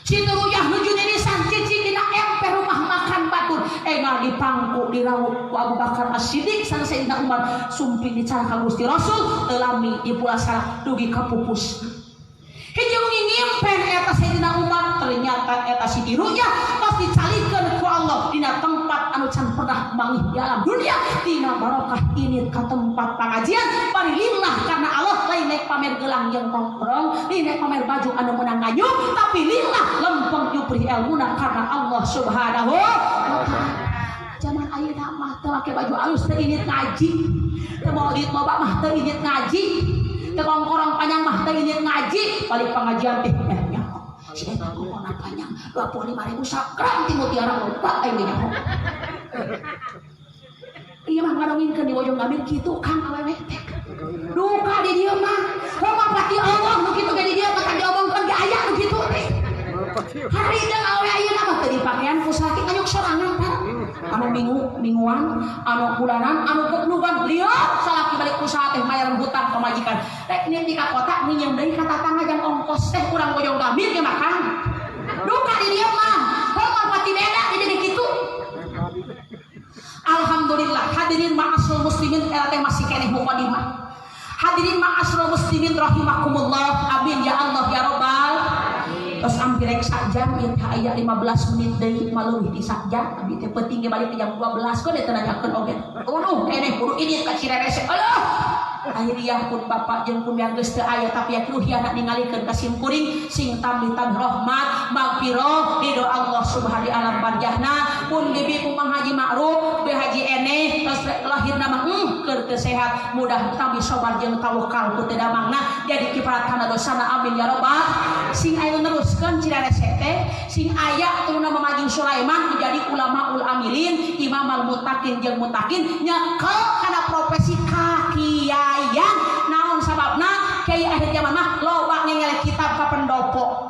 Siti Ru'yah nuju nirisan cicing dina emper rumah makan batur, engal dipangku diraup ku Abu Bakar As-Siddiq sareng Sayyidina Umar, sumping dicara ka Gusti Rasul teu lami dipulasara dugi ka pupus. Hiji wengi ngimpen eta Sayyidina Umar, ternyata eta Siti Ru'yah pas dicalikeun ku Allah dina tempat anu can pernah manggih di alam dunia dina barokah ini ka tempat pengajian bari lillah karena Allah, lain naik pamer gelang yang kongkrong, lain naik pamer baju anu menang nganyuk, tapi lillah lempeng nyupri ilmuna karena Allah Subhanahu wa Ta'ala. Zaman ayeuna mah teu make baju alus teu indit ngaji, teu mawa duit loba mah teu indit ngaji, teu kongkorong panjang mah teu indit ngaji. Balik pengajian teh nyaho si eta kongkorong panjang 25.000 sakram ti mutiara loba aing ge nyaho. Iya mah ngadongengkeun di Bojong Gambir kitu Kang, awewe teh duka di dieu mah rumah pati Allah nu kitu ge di dieu mah tadi diomongkeun ge aya nu kitu teh. Hari jeung awewe ayeuna mah teu dipakean ku salaki nganyuk sorangan tah, anu minggu mingguan, anu bulanan, anu keplugan lieur salaki balik usaha teh mayaran hutang pamajikan rek niti ka kota minjem deui ka tatangga jang ongkos teh. Urang Bojong Gambir ge makan duka di dieu mah rumah pati beda di dieu kitu. Alhamdulillah, hadirin ma'asyiral muslimin, era teh masih keneh mukadimah. Hadirin ma'asyiral muslimin rahimakumullah. Amin ya Allah ya Rabbal. Terus hampir rek sajam ieu teh aya 15 menit deui maleuwih ti sajam. Abdi teh penting ge balik jam 12 kok teh nanyakeun oge. Uduh keneh kudu ini ka Cirerese. Alah. Akhirnya pun bapak jeung pun yang geus teu aya tapi ya ruhiana ningalikeun ka sim kuring sing tambih-tambih rahmat magfirah ridho Allah Subhanahu di alam barjahna. Pun bibi pun Mang Haji Ma'ruf be Haji Eneh terus lahirna mah keur teu sehat mudah tambih sabar jeung tawakal ku teu damangna jadi kifarat kana dosana. Amin ya rabbal. Sing aya neruskeun Cirerese teh sing aya turunna Mamajing Sulaiman menjadi ulama ul amilin, imam al muttaqin jeung muttaqin nyekel kana profesi kakiaian. Naon sababna kiai akhir zaman mah loba ngengelek kitab ka pendopo.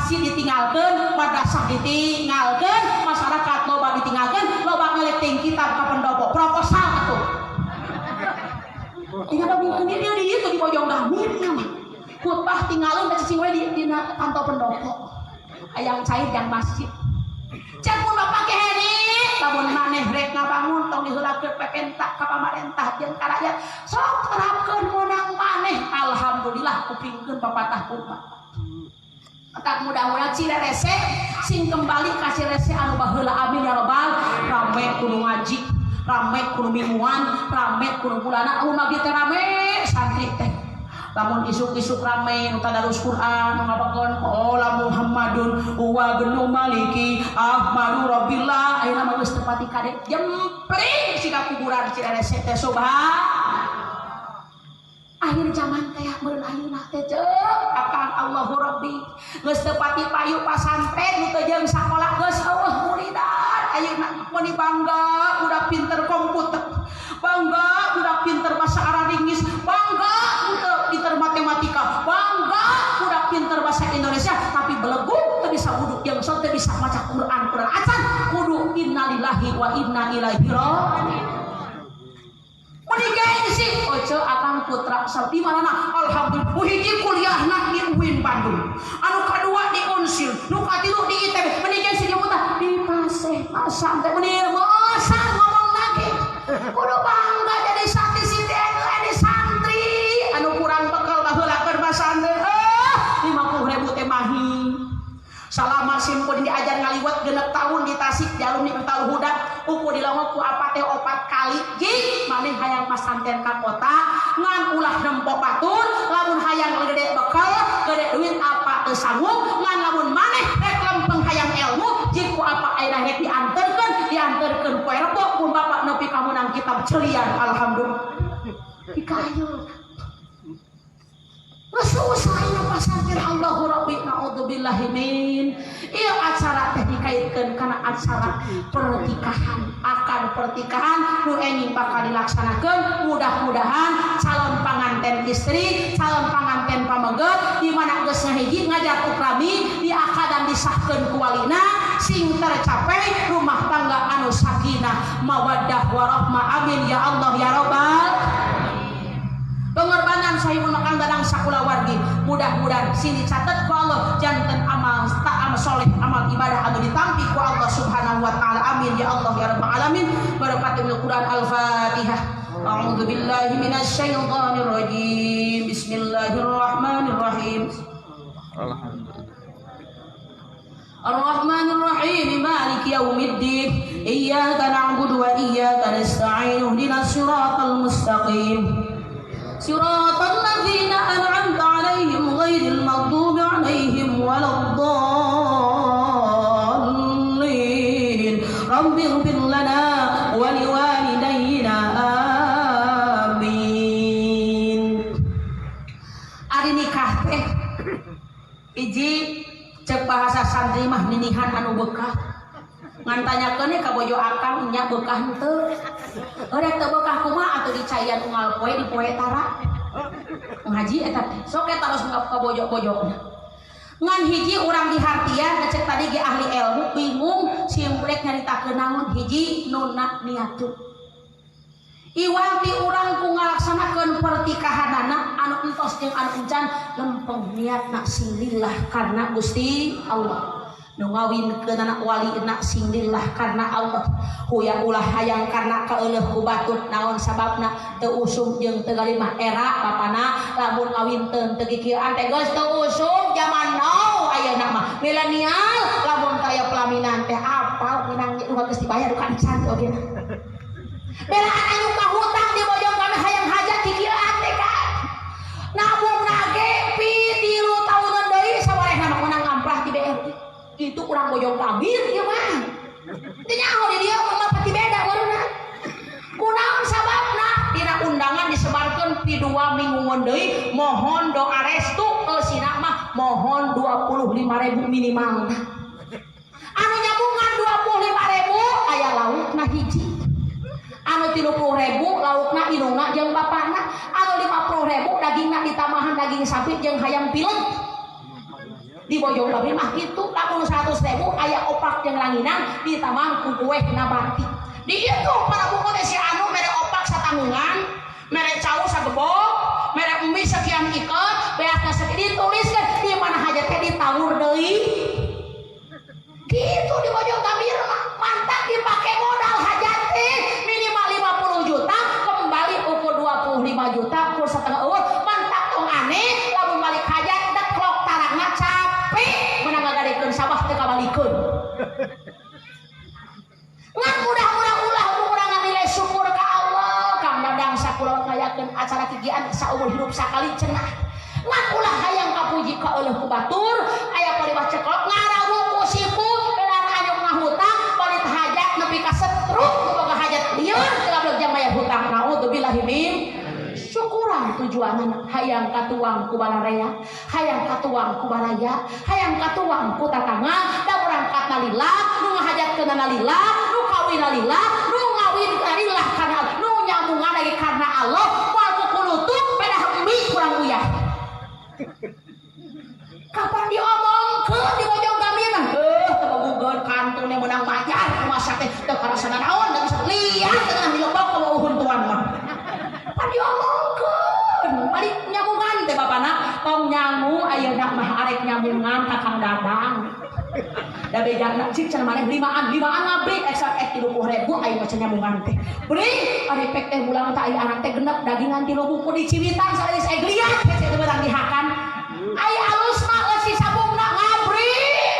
Masjid ditinggalkeun, madrasah ditinggalkeun, masyarakat loba ditinggalkeun, loba ngeleting kitab ka pendopo, proposal atuh. Tinggal dongengkeun di dieu di dieu di Bojong Gambir ieu mah. Khutbah tinggalin teh cicing we di dina kantor pendopo. Hayang cair jang masjid. Cek pun Bapak ke Heri, lamun maneh rek ngabangun tong diheulakeun pepenta ka pamarentah jeung ka rakyat. Sok terapkeun meunang maneh. Alhamdulillah kupingkeun papatah kumaha. Tak mudah-mudahan Cirerese sing kembali ka Cirerese anu baheula, amin ya robbal. Rame kudu ngaji, rame kudu mingguan, rame kudu bulana, amun maghrib teh rame santri teh. Lamun isuk-isuk rame nu tadarus Quran, nu ngabakeun qala Muhammadun wa ibnu Maliki Ahmadu Rabbillah. Ayeuna mah geus teu pati kade, jempling siga kuburan Cirerese teh. Subhan, akhir zaman teh meureun ayeuna teh ceuk akang. Allahu Rabbi, geus teu pati payu pasantren nu teu jeung sakola, geus eueuh muridan. Ayeuna meuni bangga budak pinter komputer, bangga budak pinter bahasa Araringis, bangga budak pinter matematika, bangga budak pinter bahasa Indonesia, tapi belegug teu bisa wudhu jeung sok teu bisa maca Quran. Quran acan kudu. Innalillahi wa inna ilaihi raji'un. Meni gengsi. Oce akang putra di mana? Alhamdulillah. Nu hiji kuliahna di UIN Bandung. Anu kadua di Unsil, nu katilu di ITB. Meni gengsi dia mah di paseh pasang teh meni mosan ngomong lagi. Kudu bangga jadi santri siti di santri. Anu kurang bekal baheula keur pasantren. 50 ribu teh mahi. Salama simpun diajar ngaliwat 6 tahun di Tasik di alumni Miftahul Huda, uku dilongok ku apa teh opat kali. Jing maneh hayang pasantren ka kota ngan ulah nempo batur. Lamun hayang gede bekal, gede duit, apa teu sanggup. Ngan lamun maneh rek lempeng hayang ilmu, jing ku apa ayeuna rek dianterkeun, dianterkeun poe Rebo pun bapak nepi ka meunang kitab celian. Alhamdulillah dikayu. Susah ini pasantren. Allahu Rabbi, naudzubillahi min. Ieu acara teh dikaitkeun kana acara pernikahan, akan pernikahan nu enjing bakal dilaksanakeun. Mudah-mudahan calon panganten istri, calon panganten pameget di mana geus ngahiji ngajak ukrami di akadan disahkeun ku walina, sing tercapai rumah tangga anu sakinah mawaddah warahmah, amin ya Allah ya robbal. Pengorbanan sahibul makan dadang sakulawargi mudah-mudahan sing dicatat ku Allah janten amal tak amal soleh, amal ibadah anu ditampi ku Allah Subhanahu wa taala, amin ya Allah ya rabbal alamin. Barakatul Quran. Al-Fatihah. A'udzu billahi minasyaitonir rajim. Bismillahirrahmanirrahim. Alhamdulillah. الرحمن الرحيم مالك يوم الدين إياك نعبد وإياك نستعين اهدنا الصراط المستقيم صراط الذين أنعمت عليهم غير المغضوب عليهم ولا الضالين رب اغفر لنا ولوالدينا آمين. Ari nikah teh hiji cek bahasa santri mah ninihan anu bekah. Ngan tanyakeun ka bojo akang nya, bekah henteu? Rek teu bekah kumaha atuh dicaian unggal poe di poe tara ngaji eta teh. Sok eta terus ka bojo-bojona. Ngan hiji urang dihartian cek tadi ge ahli ilmu bingung simplek nyaritakeun naon. Hiji nuna niatun iwal ti urang ku ngalaksanakeun pertikahanana anu entos jeung anu encan, lempeng niatna sing lillah karena Gusti Allah. Nu ngawinkeun anak walina sing lillah karena Allah. Huya ulah hayang karena kaeuleuh ku batur. Naon sababna? Teu usum jeung teu galimah era bapana lamun ngawinteun teu kikieuan teh geus teu usum. Zaman now ayeuna mah milenial, lamun kaya pelaminan teh apal minang nu geus dibayar ka encan oge. Belaan anu kahutang di bojong kami hayang hajat kikieuan teh kan nabung nage pi 3 tahunan deui sawarehna mah menang ngamplah di BRI. Itu kurang Bojong Gambir ieu mah. Teu nyaho di dieu mah pati beda barunan. Kunaon sababna? Dina undangan disebarkeun pi 2 minggu deui, mohon doa restu eusina mah mohon 25.000 minimal. Anu nyambungan 25.000 aya laukna hiji, anu 30.000 laukna indungna jeung bapana, anu 50.000 dagingna ditambahan daging sapi jeung hayam pilek. Di Bojong mah kitu, lamun 100.000 aya opak jeung ranginang ditambah ku kue nabati. Dihitung para buku teh si anu mere opak satanggungan, mere cau sagebok, mere mie sekian iket, beasna sekian, dituliskeun di mana hajat teh ditawur deui. Gitu di Bojong Gambir mah, mantap dipake modal hajat teh minimal 50 juta, kembali ukur 25 juta, kur setengah eueuh, mantap tong aneh, lamun balik hajat deklok tarangna capek, menang ngagadekeun sawah teu kabalikeun. Ngan mudah-mudah ulah kurangan nilai syukur ka Allah. Kang Dadang sakula ngayakeun acara kigian saumur hidup sakali cenah. Ngan ulah hayang kapuji ka euleuh ku batur, aya paribah ceklok ngarawuh ku siku, belan anyuk ngahutang, balik hajat nepi ka setruk nu boga hajat lieur teu gablek jang bayar hutang. Naudzubillahi min syukuran tujuanana hayang katuang ku balarea, hayang katuang ku baraya, hayang katuang ku tatangga, da berangkatna lillah, nu ngahajatkeunana lillah, nu kawinna lillah, nu ngawinkeunna lillah karena nu nyambungan lagi karena Allah, moal kukulutuk pedah mie kurang uyah. Kapan diomongkeun di Bojong Gambir mah? Teu bogugeun kantun yang menang mayar kumaha teh teu karasana naon da bisa lihat tengah dilebok ka huntuan mah. Pan diomongkeun balik nyambungan teh bapana tong nyangu ayeuna mah arek nyambungan ka Kang Dadang. Da bejana cik cenah maneh limaan limaan ngabri eksak ek 30.000 ayeuna mah nyambungan teh. Beri ari pek teh mulang teh aya anak teh genep dagingan 3 buku di Ciwitan saeulis ek liat hese teh beurang dihakan. Aya alus mah eusi sabungna ngabri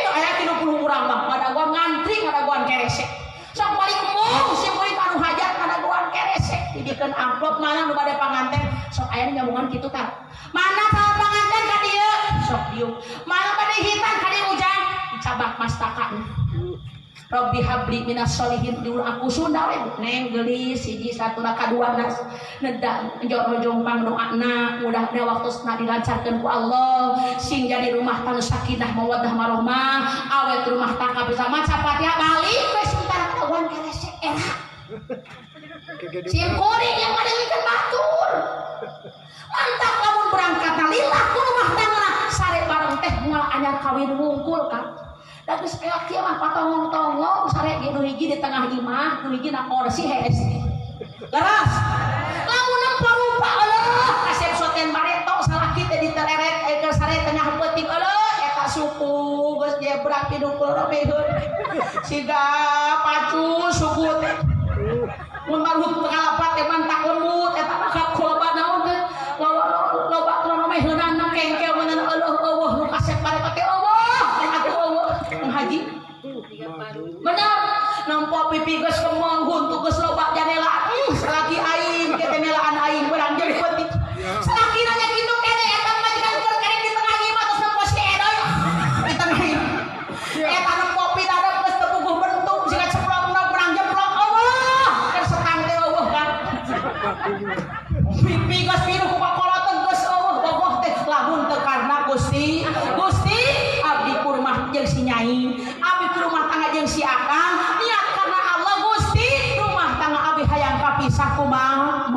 aya 30 urang mah ngadagoan ngantri ngadagoan keresek. Sok balik embung si murid anu hajat ngadagoan keresek dibikeun amplop mana nu bade panganten sok aya nyambungan kitu tah. Mana calon panganten ka dieu sok dieu. Mana bade hitan ka dieu ujang dicabak mastaka. Rabbi habli minas solihin diul aku Sunda we neng geulis hiji satu raka dua nas neda njorojong pangdoana mudah-mudahan waktosna dilancarkeun ku Allah sing jadi rumah tangga sakinah mawaddah warahmah awet rumah tangga bisa maca Fatihah balik we sementara kadaguan keresek era sim kuring yang ngadengikeun batur mantap lamun berangkat lillah ku rumah tangga sare bareng teh moal anyar kawin wungkul kan. Da geus peak kieu mah patongong-tongong sare ge nu hiji di tengah imah, nu hiji na kursi hees. Leres. Lamun nempo rupa eueuh kasep soten bareto salaki teh ditereret keur sare tengah peuting eueuh eta suku geus jebrak pidukul robeheun. Siga pacu suku teh. Mun marhut kalapat teh mantak lembut eta mah loba naon teh. Loba romeheunana kengkel meunang eueuh eueuh nu kasep bareto teh eueuh atuh eueuh haji. Benar, nampak pipi geus kemong huntu geus loba janela. Salaki aing ke teh melaan aing beurang jeung peuting. Salaki nanya kitu kene eta majikan keur kene di tengah imah terus nempo si Edoy di tengah imah. Eta nempo pidadap geus teu puguh bentuk siga ceplokna beurang jeplok eueuh keur setang teh eueuh kan. Pipi geus pinuh ku kakoloteun geus eueuh bogoh teh lamun teu karena Gusti. Gusti abdi kurmah jeung si Nyai, abdi ku rumah tangga jeung si Akang, niat karena Allah Gusti, rumah tangga abdi hayang kapisah kumaha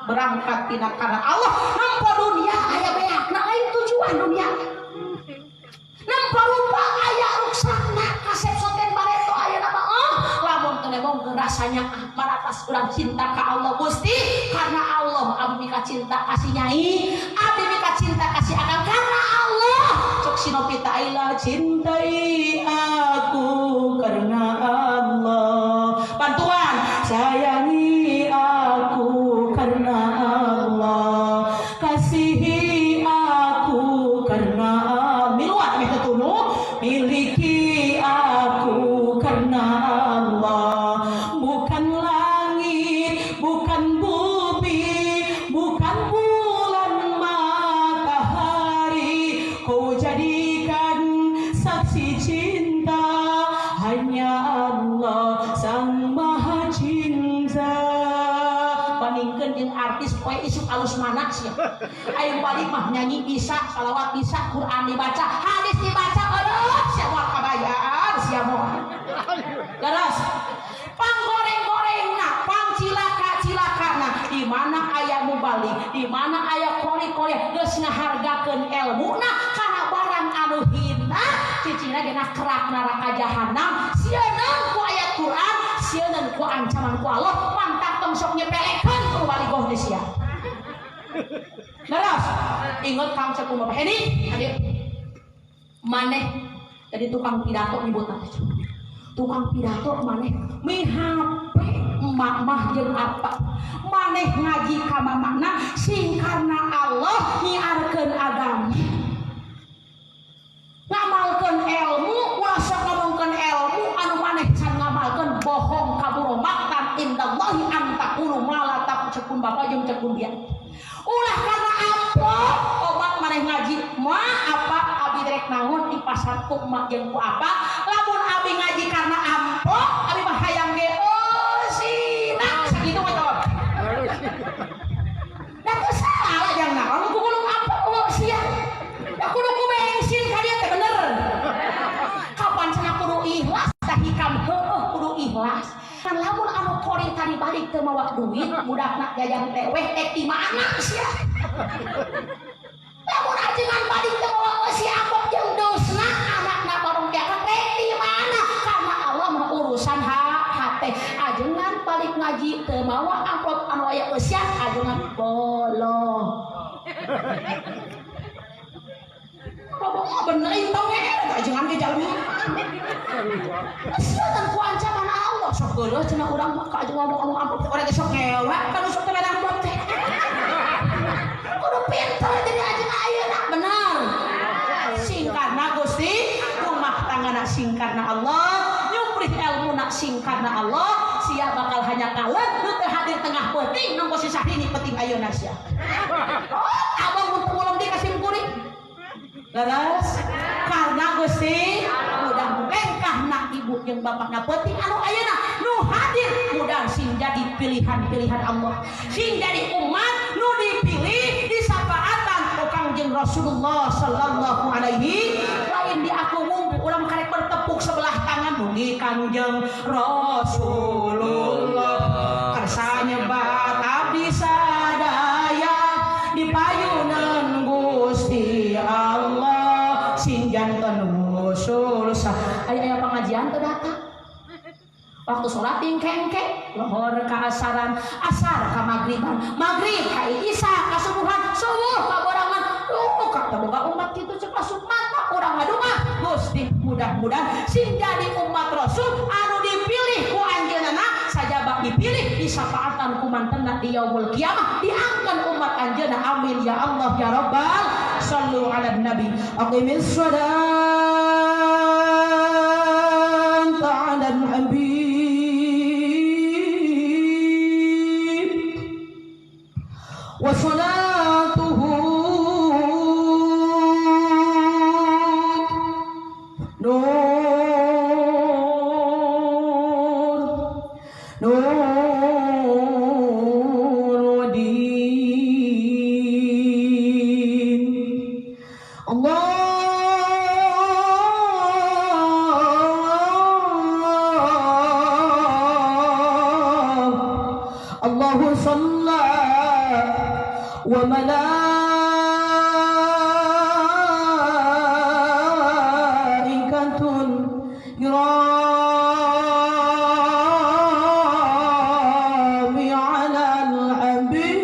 berangkat tina karena Allah nempo dunia aya beakna lain tujuan dunia. Nempo rupa aya ruksana kasep soten bareto aya nama oh lamun teu nemongkeun rasanya maratas urang cinta ka Allah Gusti karena Allah abdi mika cinta ka si Nyai, abdi mika cinta ka si Akang karena Allah. Cok Sinovita Aila cintai aku karena Allah. Bantuan sayangi aku karena Allah, kasihi aku karena Allah. Miluan meh tetunu miliki aku karena Allah. Bukan langit, bukan bumi, bukan bulan matahari, kau jadikan saksi cinta hanya Allah Sang Maha Cinta. Bandingkeun jeung artis poe isuk alus mana sia. Ayo balik mah nyanyi bisa, salawat bisa, Quran dibaca, hadis dibaca, aduh sia moal kabayar, sia moal. Leres. Panggoreng-gorengna, pangcilaka-cilakana, di mana aya mubalik, di mana aya kori-kori geus ngahargakeun elmuna kana barang anu hina. dina kerak neraka jahanam sieun ku ayat Quran sieun ku ancaman ku Allah mantap tong sok nyepelekeun ku waligoh di sia. Leres inget Kang cek Bapak Heni hadir maneh jadi tukang pidato nyebut teh tukang pidato maneh mihape emak mah jeung apa maneh ngaji ka mamana sing karena Allah nyiarkeun agama ngamalkeun ilmu ulah sok ngomongkeun ilmu anu maneh can ngamalkeun bohong kaburo maktan indallahi antaqulu ma la taqul bapak jeung cekun dia ulah karena amplop obat maneh ngaji mah apa abi rek naon di pasar ku emak jeung ku apa lamun abi ngaji karena amplop abi mah hayang ge eusina sakitu mah tawab da teu salah jang naon ku gulung amplop eueuh sia da kudu ku bensin ka dieu teh bener kapan cenah kudu ikhlas da hikam heueuh kudu ikhlas kan lamun anu kori tadi balik teu mawa duit budakna jajan teh weh teh di mana sia lamun ajengan balik teu mawa si amplop jeung dosna anakna barong diangkat teh di mana karena Allah mah urusan hate ajengan balik ngaji teu mawa amplop anu aya eusian ajengan boloh Bapak bener tong ajengan ge jalmi sia ku ancaman Allah sok geuleuh cenah urang mah ka ajengan ngomong-ngomong amplop urang ge sok ngewa kan sok teh amplop teh kudu pinter jadi ajengan ayeuna bener singkarna Gusti rumah tanggana singkarna Allah nyuprih ilmuna singkarna Allah sia bakal hanya kalah nu teu hadir tengah peuting nongko si Syahrini penting ayeuna sia oh abang mun teu di ka simkuring leres karena Gusti mudah mengkahna ibu jeung bapakna penting anu ayeuna nu hadir mudah sing jadi pilihan-pilihan Allah sing jadi umat nu dipilih disapaatan ku Kangjeng Rasulullah sallallahu alaihi lain di aku ngumpu urang karek bertepuk sebelah tangan mugi Kangjeng Rasulullah kersa nyebat abdi sadaya di payunan Gusti Allah sing janten usul sah aya aya pengajian teu datang waktu sholat tingkengke lohor ka asaran asar ka magriban magrib ka isya ka subuhan subuh ka borangan ka boga umat kitu cek asup mata urang ngadunga Gusti mudah-mudahan sing jadi umat Rasul anu dipilih ku anjeunna sajaba dipilih disapaatan ku mantenna di yaumul kiamah diangkan umat anjeunna amin ya Allah ya Rabbal sallu ala nabi aqimis shalat ala habib wa salatuhu nur nur din Allah Allahu salla wa malaikatun kirami alal habib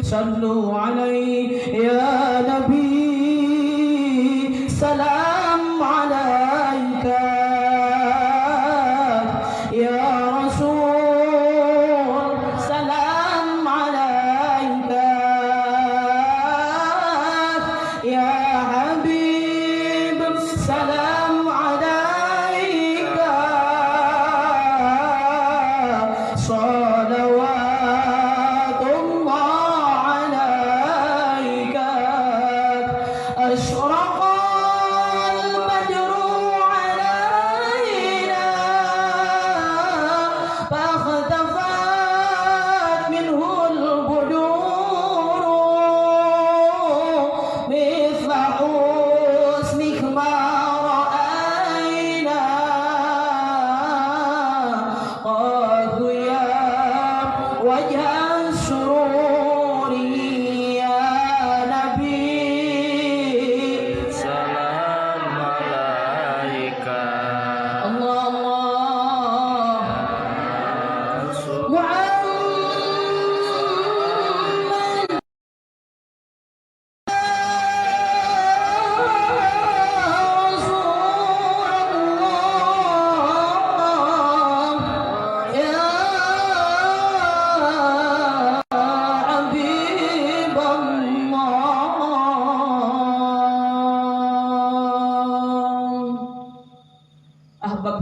sallu alaihi ya nabi salam alaika ya rasul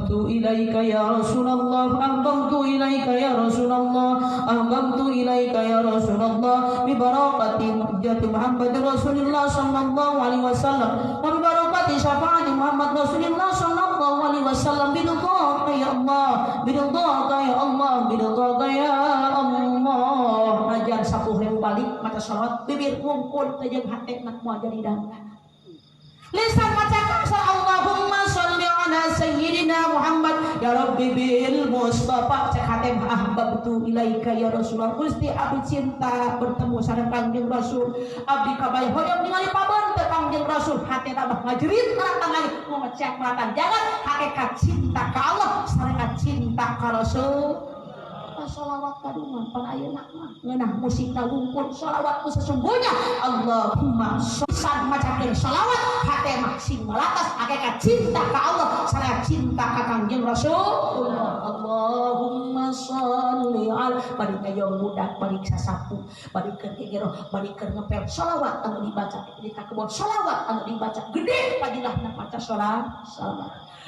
Ahbabtu ilaika ya Rasulullah, ahbabtu ilaika ya Rasulullah, ahbabtu ilaika ya Rasulullah, bi barakati hujjati Muhammad Rasulullah sallallahu alaihi wasallam wa bi barakati syafaati Muhammad Rasulullah sallallahu alaihi wasallam, bidhaka ya Allah, bidhaka ya Allah, bidhaka ya Allah. Ajar 10.000 balik maca sholawat bibir wungkul teh jeung hate nak moal jadi dangdan. Lisan maca kasar Allahumma sholli ala sayyidina Muhammad ya Rabbi bil Mustafa, cek hate ahbabtu ilaika ya Rasulullah. Gusti abdi cinta bertemu sareng Kangjeng Rasul, abdi kabay hoyong ningali pabeun teh Kangjeng Rasul. Hate tambah ngajerit maratan mau ngecek maratan jangan hakikat cinta ka Allah sareng cinta ka Rasul. Sholawat kadungan pan ayeuna mah ngeunah musik wungkul sholawat sesungguhnya Allahumma sholli macakeun sholawat hate mah sing malatas hakikat cinta ka Allah sareng cinta ka Kangjeng Rasul. Allahumma sholli ala bari kayo budak bari sasapu bari keur gegero bari keur ngepel sholawat anu dibaca di kebon sholawat anu dibaca gede padilahna maca sholawat.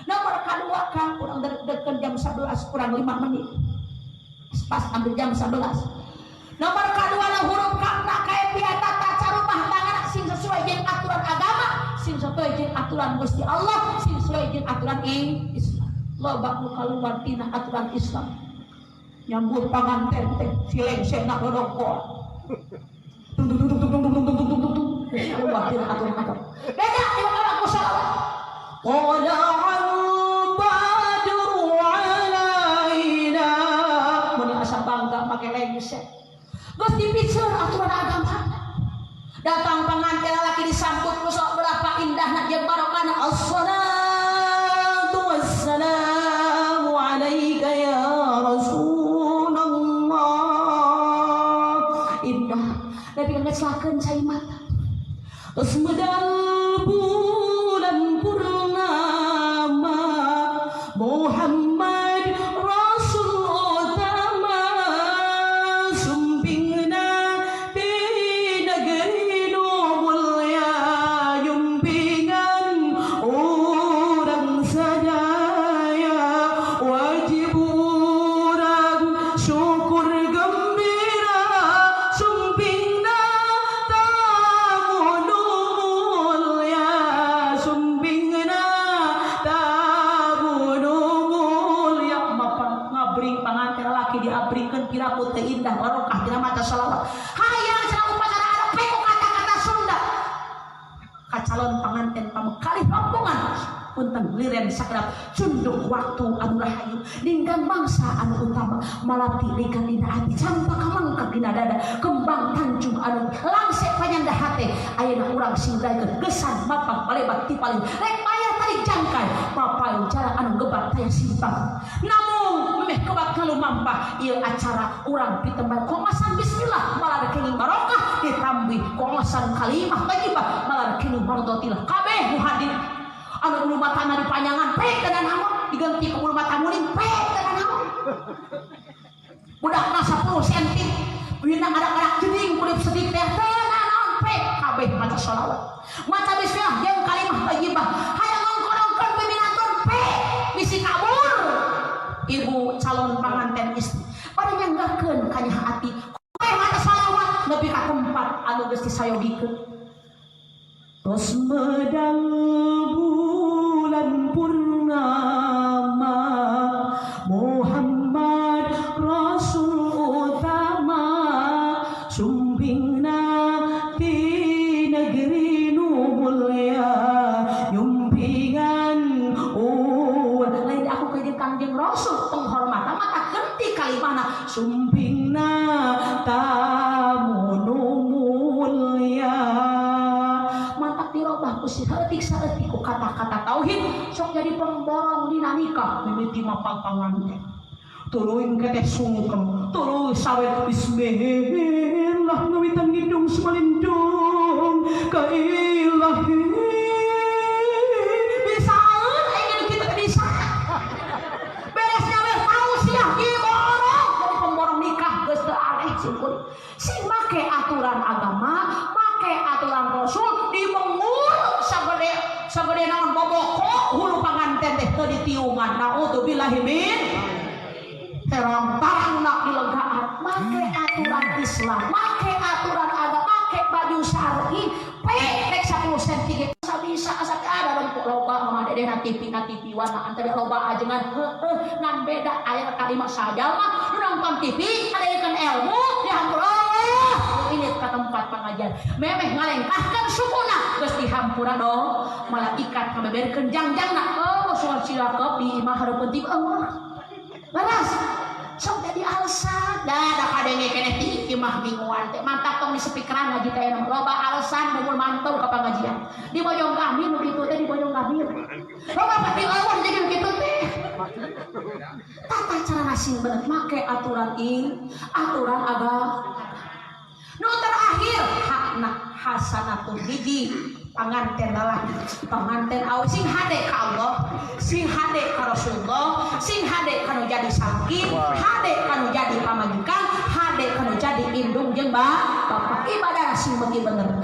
Nomor kadua Kang, urang deg-degan jam 11 kurang 5 menit pas ambil jam 11. Nomor kedua na huruf kakna kayak tata cara rumah tangga sing sesuai jeung aturan agama, sing sesuai jeung aturan Gusti Allah, sing sesuai jeung aturan Islam. Loba nu kaluar tina aturan Islam. Nyambut panganten teh sileng nak rokok. Tung tung tung tung tung tung tung tung tung tung. Keluar tina aturan agama. Beda di orang ku sholawat. Qala al-badru alaina, mun asa bangga make lengser. Geus dipikir aturan agama. Datang pengantin laki disambut ku sok berapa indahna jeung barokahna. Assalatu wassalamu alaika ya Rasulullah. Indah. Nabi ngecelakeun cai mata. Terus medal bulan purnama Muhammad Rasul utama, sumpingna di negeri nu mulia, yumpingan urang sadaya, wajib urang syukur gembira, sumpingna tamu nu mulia, sumpingna tamu nu mulia. Bapak ngabring panganten laki diabrikeun piraku teh indah barokah dina maca sholawat. Hayang cenah upacara ada peko kata-kata Sunda ka calon panganten pamekalih rombongan. Punten liren sakedap cunduk waktu anu rahayu ninggang bangsa anu utama, malati ligan dina ati, campaka mangkak dina dada, kembang tanjung anu langsek panyanda hate. Ayeuna urang sing daekeun gesan mapang balebat ti paling rek bayar tadi jangkai mapayung cara anu gebat taya simpang, namun memeh kebat kalumampah ieu acara urang pitembal komasan bismillah malah kenging barokah, ditambih komasan kalimah thayyibah malah kenging mardotillah. Kabeh nu hadir anu bulu matana dipanjangan pek tenan naon, diganti ke bulu mata muning pek tenan naon, budak 10 cm wina ada-ada jeding kulit sedih teh tenan naon, pek kabeh maca sholawat maca bismillah jeung kalimah thayyibah. Hayang ngongkon-ongkon piminatun pek bisi kabur ibu calon panganten istri pada nyanggakeun kanya hati kabeh maca sholawat nepi ka tempat anu geus disayogikeun. Tos medal bulan purnama Muhammad Rasul utama, sumpingna ti negeri nu mulia, nyumpingan lain aku ke Kangjeng Rasul penghormatan mata ganti kalimahna sumpingna tamu nu mulia. Mantak dirobah ku si saeutik saeutik ku kata-kata tauhid sok jadi pemborong dina nikah. Mimiti mapang panganten tuluy engke teh sungkem tuluy sawet bismillah ngawitan ngidung sumalindung ka ilahi bisaan aing kitu teh bisa beres nyawer tausiah diborong jadi pemborong nikah geus teu aneh sing kuring sing make aturan agama make aturan Rasul dimengur sagede sagede naon boboko hulu panganten teh. teu ditiungan. Naudzubillahi min herang tarangna dilegaan. Make aturan Islam, make aturan agama, make baju syar'i, rek 10 cm bisa asa ada lempuk loba mah dedeh na TV na TV warna antara loba ajengan heueuh ngan beda aya kalimat saja mah nu nonton TV adaikeun ilmu dihampura Allah ini ke tempat pengajian memeh ngalengkahkeun sukuna geus dihampura dong malaikat ngabeberkeun jangjangna oh soal cilaka di imah hareupeun TV eueuh leres sok jadi alasan dah da kadenge keneh ti imah mingguan teh mantap tong di speakeran ngaji teh loba alasan bumul mantau ka pangajian di Bojong Gambir nu kitu teh di Bojong Gambir loba pati eueuh jadi nu kitu teh tata cara sing bener make aturan aturan agama. Nu terakhir hakna hasanatun hiji panganten lalaki panganten awewe sing hade ka Allah, sing hade ka Rasulullah, sing hade ka nu jadi salaki, hade ka nu jadi pamajikan, hade ka nu jadi indung jeung bapak. Ibadah sing beuki bener.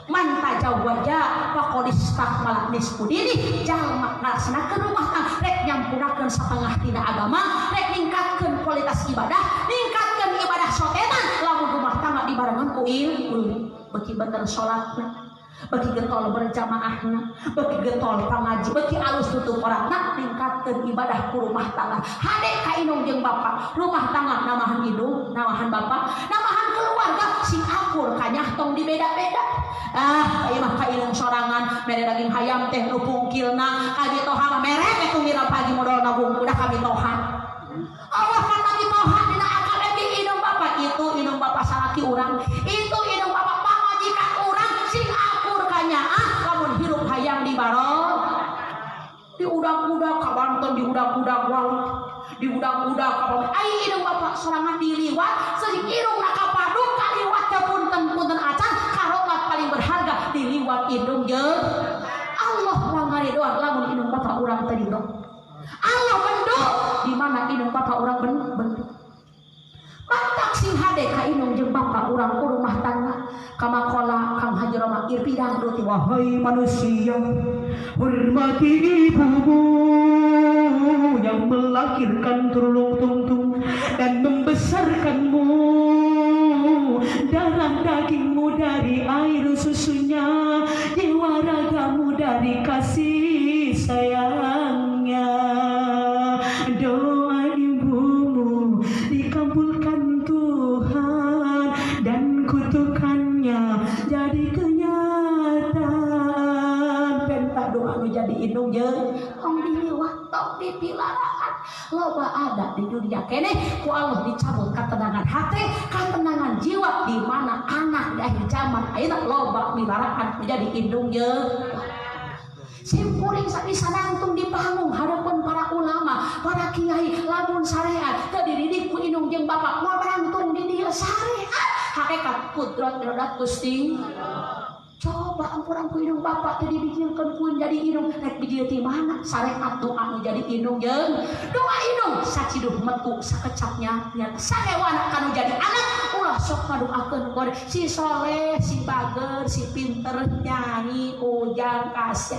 Man tajawwaja faqad istakmala nisfu dini. Jalma ngalaksanakeun rumah tangga rek nyampurnakeun satengah tina agama, rek ningkatkeun kualitas ibadah, ningkatkeun ibadah sotenan lamun rumah tangga dibarengan ku ilmu. Beuki bener salatna, beuki getol berjamaahna, beuki getol pangaji, beuki alus tutup oratna, ningkatkeun ibadah ku rumah tangga. Hade ka indung jeung bapak, rumah tangga namahan indung, namahan bapak, namahan keluarga sing akur kanyah tong dibeda-beda. Ah, ieu mah ka indung sorangan mere daging hayam teh nu pungkilna, ka mitoha mah mere teh tumira pagi modalna bungku dah ka mitoha. Allah kan mitoha dina akademi indung bapak itu indung bapak salaki urang, itu indung bapak pamajikan urang sing akur kanyaah lamun hirup hayang di baron. Diudak-udak ka Banten, diudak-udak wali, diudak-udak ka Banten. Ai indung bapak sorangan diliwat, seuing irungna kapadung kaliwat teh punten-punten acan karomat paling berharga diliwat indung jeung Allah moal ngaridoan lamun indung bapak urang teh ridho. Allah bendo di mana indung bapak urang bendo. Matak sing hade ka indung jeung bapak urang ku rumah tangga. Kama qala Kang Haji Roma Irpidang Ruti, wahai manusia, hormati ibumu yang melahirkan tulung tungtung dan membesarkanmu, darah dagingmu dari air susunya, jiwa ragamu dari kasih sayangnya. Doa ibumu dikabulkan Tuhan dan kutukannya jadi kenyataan. Penta doa nu jadi indung jeung tong diliwat, tong dipilaraan. Loba ada di dunia keneh ku Allah dicabut ketenangan hati, ketenangan jiwa di mana anak di akhir zaman ayeuna loba milaraan menjadi indung jeung simkuring sabisa nangtung di panggung hadapan para ulama, para kiai, lamun syariat teu dididik ku indung jeung bapak moal nangtung di dieu syariat. Hakikat kudrat iradat Gusti. Coba ampun ku indung bapak teu dibijilkeun ku jadi indung rek bijil ti mana syariat doa nu jadi indung jeung doa indung saciduh metu sakecapnya nya sadewana kanu jadi anak ulah sok ngadoakeun kode si soleh, si bager, si pinter nyanyi ujang kaset.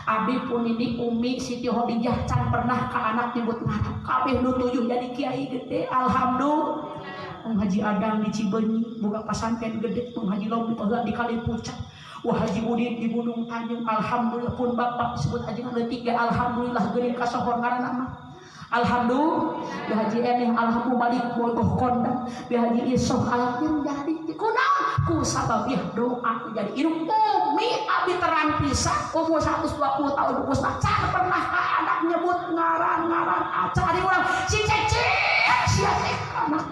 Abi pun ini Umi Siti Khadijah can pernah ke anak nyebut ngaran. Kabeh nu tujuh jadi kiai gede, alhamdulillah. Mang Haji Adang di Cibenying boga pasantren gede, Mang Haji Lombi baheula di Kalipucang. Wah Haji Udin di Gunung Tanjung, alhamdulillah pun bapak disebut haji leutik ge alhamdulillah geuning kasohor ngaranna mah. Alhamdulillah, Bi Haji Eneh alhamdulillah balik bogoh kondang, Bi Haji Isoh alhamdulillah jadi kunaon ku sababiah doa jadi indung. Umi abi terang pisan umur 120 tahun bungkus can pernah ka anak nyebut ngaran-ngaran acan ari urang si cecek sia teh anak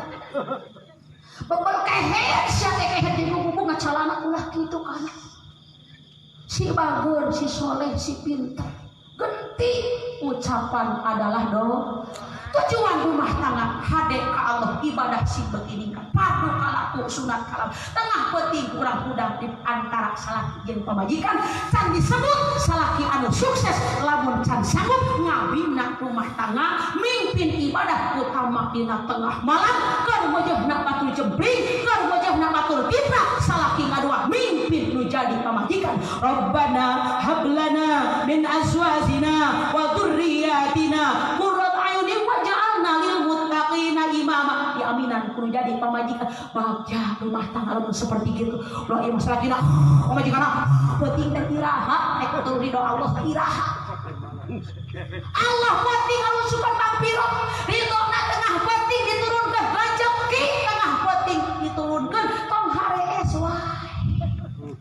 bebel kehet sia teh kehet di bubu ngacalana ulah kitu ka anak. Si bager, si soleh, si pinter. Genti ucapan adalah doa. Tujuan rumah tangga hade ka Allah ibadah sing beuki ningkat. Padu kalaku sunat kalam. Tengah peuting kurang hudang di antara salaki jeung pamajikan can disebut salaki anu sukses lamun can sanggup ngabina rumah tangga mimpin ibadah utama dina tengah malam keur wajahna batur jempling keur wajahna batur kibra salaki ngadua mimpin nu jadi pamajikan. Rabbana hablana min azwajina wa dzurriyyatina qurrata a'yunin waj'alna lil muttaqina imama. Diaminan kudu jadi pamajikan. Bagja rumah tangga lamun seperti gitu. Ulah ieu masalah kina pamajikan penting teh iraha rek turun ridho Allah iraha. Allah penting anu suka magfirah, ridhona tengah penting diturunkan, rezeki tengah penting diturunkan, tong harees wae.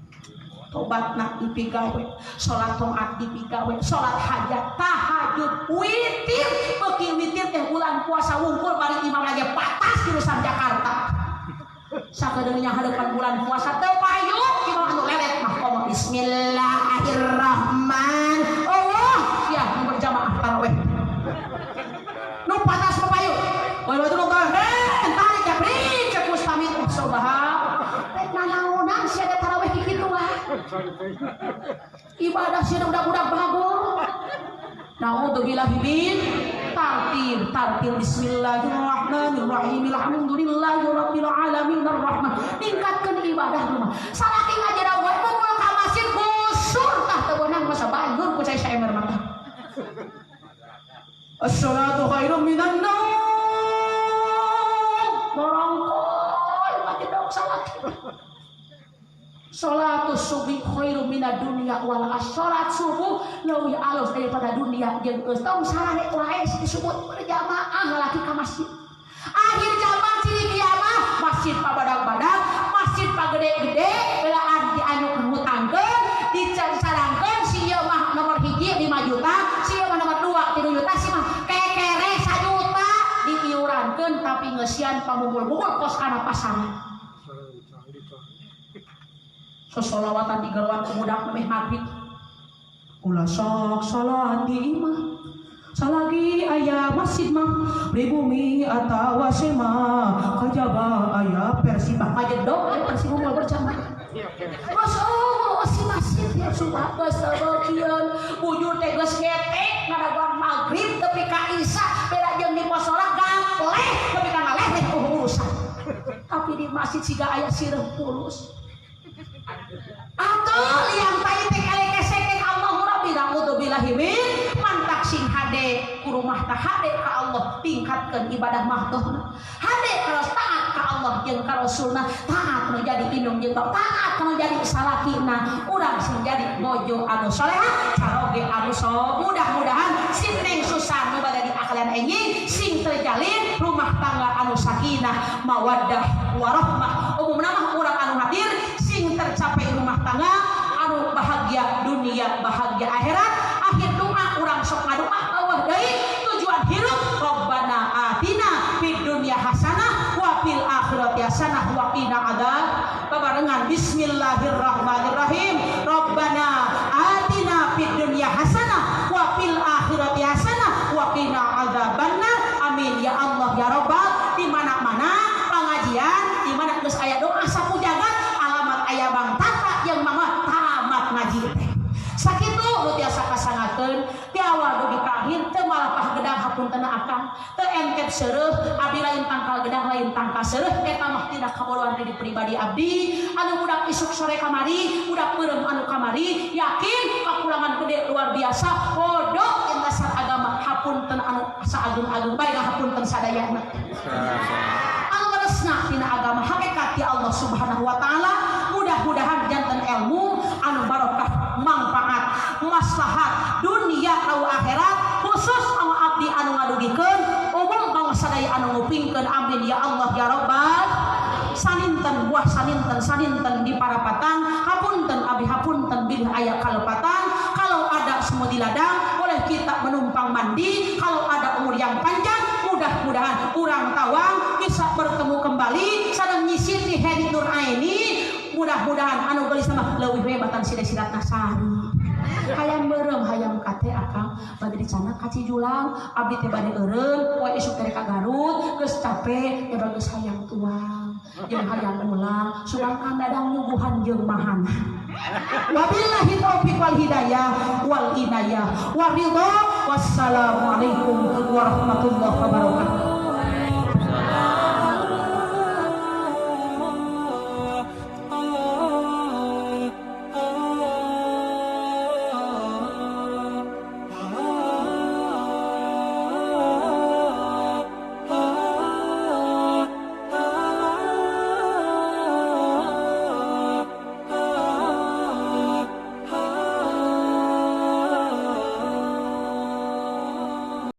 Tobatna dipigawe, salat toat dipigawe, salat hajat, tahajud, witir, beuki witir teh bulan puasa wungkul bari imam lagi patas jurusan Jakarta. Sakedeungnya hadapan bulan puasa teu payu imam anu lelet mah komo bismillahirrahmanirrahim. Allah sia nu berjamaah tarawih. Nu patas mah payu. Woi batur nu tarik ya beri cek mustamid sobaha. Rek nanaonan sia teh tarawih kikitu wae. Ibadah sia budak-budak bagus. Na'udzubillahi min tartil tartil bismillahirrahmanirrahim alhamdulillahi rabbil alamin arrahman. Tingkatkeun ibadah mah. Salaki ngajar wae mukul ka masjid gusur tah teu beunang masa banjur ku cai saemer mah. As-salatu khairum minan naum. Borongkol mati dok salaki. Salatus subuh khairum minad dunya wal as. Salat subuh leuwih alus daripada dunia jeung geus tong sarare wae disebut berjamaah lalaki ka masjid. Akhir zaman ciri kiamah masjid pabadag-badag, masjid pagede-gede, belaan dianyuk hutangkeun, dicarangkeun si ieu mah nomor 1 5 juta, si ieu mah nomor 2 3 juta, si mah kekere 1 juta diiurankeun tapi ngeusian pamungkul-mungkul kos kana pasaran. Sosolawatan di geroan pemuda meh maghrib. Ulah sok salat di imah salagi aya masjid mah pribumi atawa sema kajaba aya Persibah majedog aya Persib moal berjamaah. Geus oh si masjid ya sumpah geus teu bujur teh geus ngetek ngadaguan maghrib tepi ka isya beda jeung di musola gapleh tepi ka ngaleh urusan. Tapi di masjid siga aya sireuh pulus. Atuh liang tai teh kale kesekek Allahu Rabbi na'udzubillahi min mantak sing hade ku rumah tah hade ka Allah tingkatkeun ibadah mahdohna. Hade kalau taat ka Allah jeung ka Rasulna, taat nu jadi indung jeung bapak, taat nu jadi salakina, urang sing jadi bojo anu soleha, caroge anu so. Mudah-mudahan si Neng Susan nu bade diakalian enjing sing terjalin rumah tangga anu sakinah, mawaddah warahmah. Umumna mah urang anu hadir sing tercapai rumah tangga anu bahagia dunia bahagia akhirat. Akhir doa urang sok ngadoa Allah deui tujuan hirup Rabbana atina fid dunya hasanah wa fil akhirati hasanah wa qina adzab. Babarengan bismillahirrahmanirrahim. Rabbana atina fid dunya hasanah wa fil akhirati hasanah wa qina adzabannar. Amin ya Allah ya Rabbal. Di mana-mana pengajian di mana geus aya doa sapu jagat alamat aya Bang Tata yang mama tamat ngaji teh. Sakitu nu tiasa kasangakeun ti awal dugi ka akhir teu malapah gedang hapuntenna akang teu engkep seureuh abdi lain tangkal gedang lain tangkal seureuh eta mah tina kabodohan diri pribadi abdi anu budak isuk sore kamari budak beureum anu kamari yakin kakurangan gede luar biasa bodoh yang dasar agama hapunten anu saagung-agung bae hapunten sadayana anu leresna tina agama hakikat ti Allah Subhanahu wa taala. Mudah-mudahan janten ilmu anu barokah manfaat maslahat dunia atau akhirat khusus anu abdi anu ngadugikeun umum bangsa sadaya anu ngupingkeun. Amin ya Allah ya Rabbal. Saninten buah saninten saninten di parapatan hapunten abdi hapunten bilih aya kalepatan. Kalau ada semua di ladang boleh kita menumpang mandi. Kalau ada umur yang panjang mudah-mudahan urang tawang bisa bertemu kembali sareng nyisir di Heri Nur Aini. Mudah-mudahan anu geulis mah leuwih we batan sida-sidat nasari hayang beureum hayang kate akang bade dicana ka Cijulang abdi teh bade eureun poe isuk teh ka Garut geus capek ya bagus hayang tuang jeung hayang ulang sugan Kang Dadang nyuguhan jeung mahana. Wabillahi taufik wal hidayah wal inayah waridha. Wassalamualaikum warahmatullahi wabarakatuh.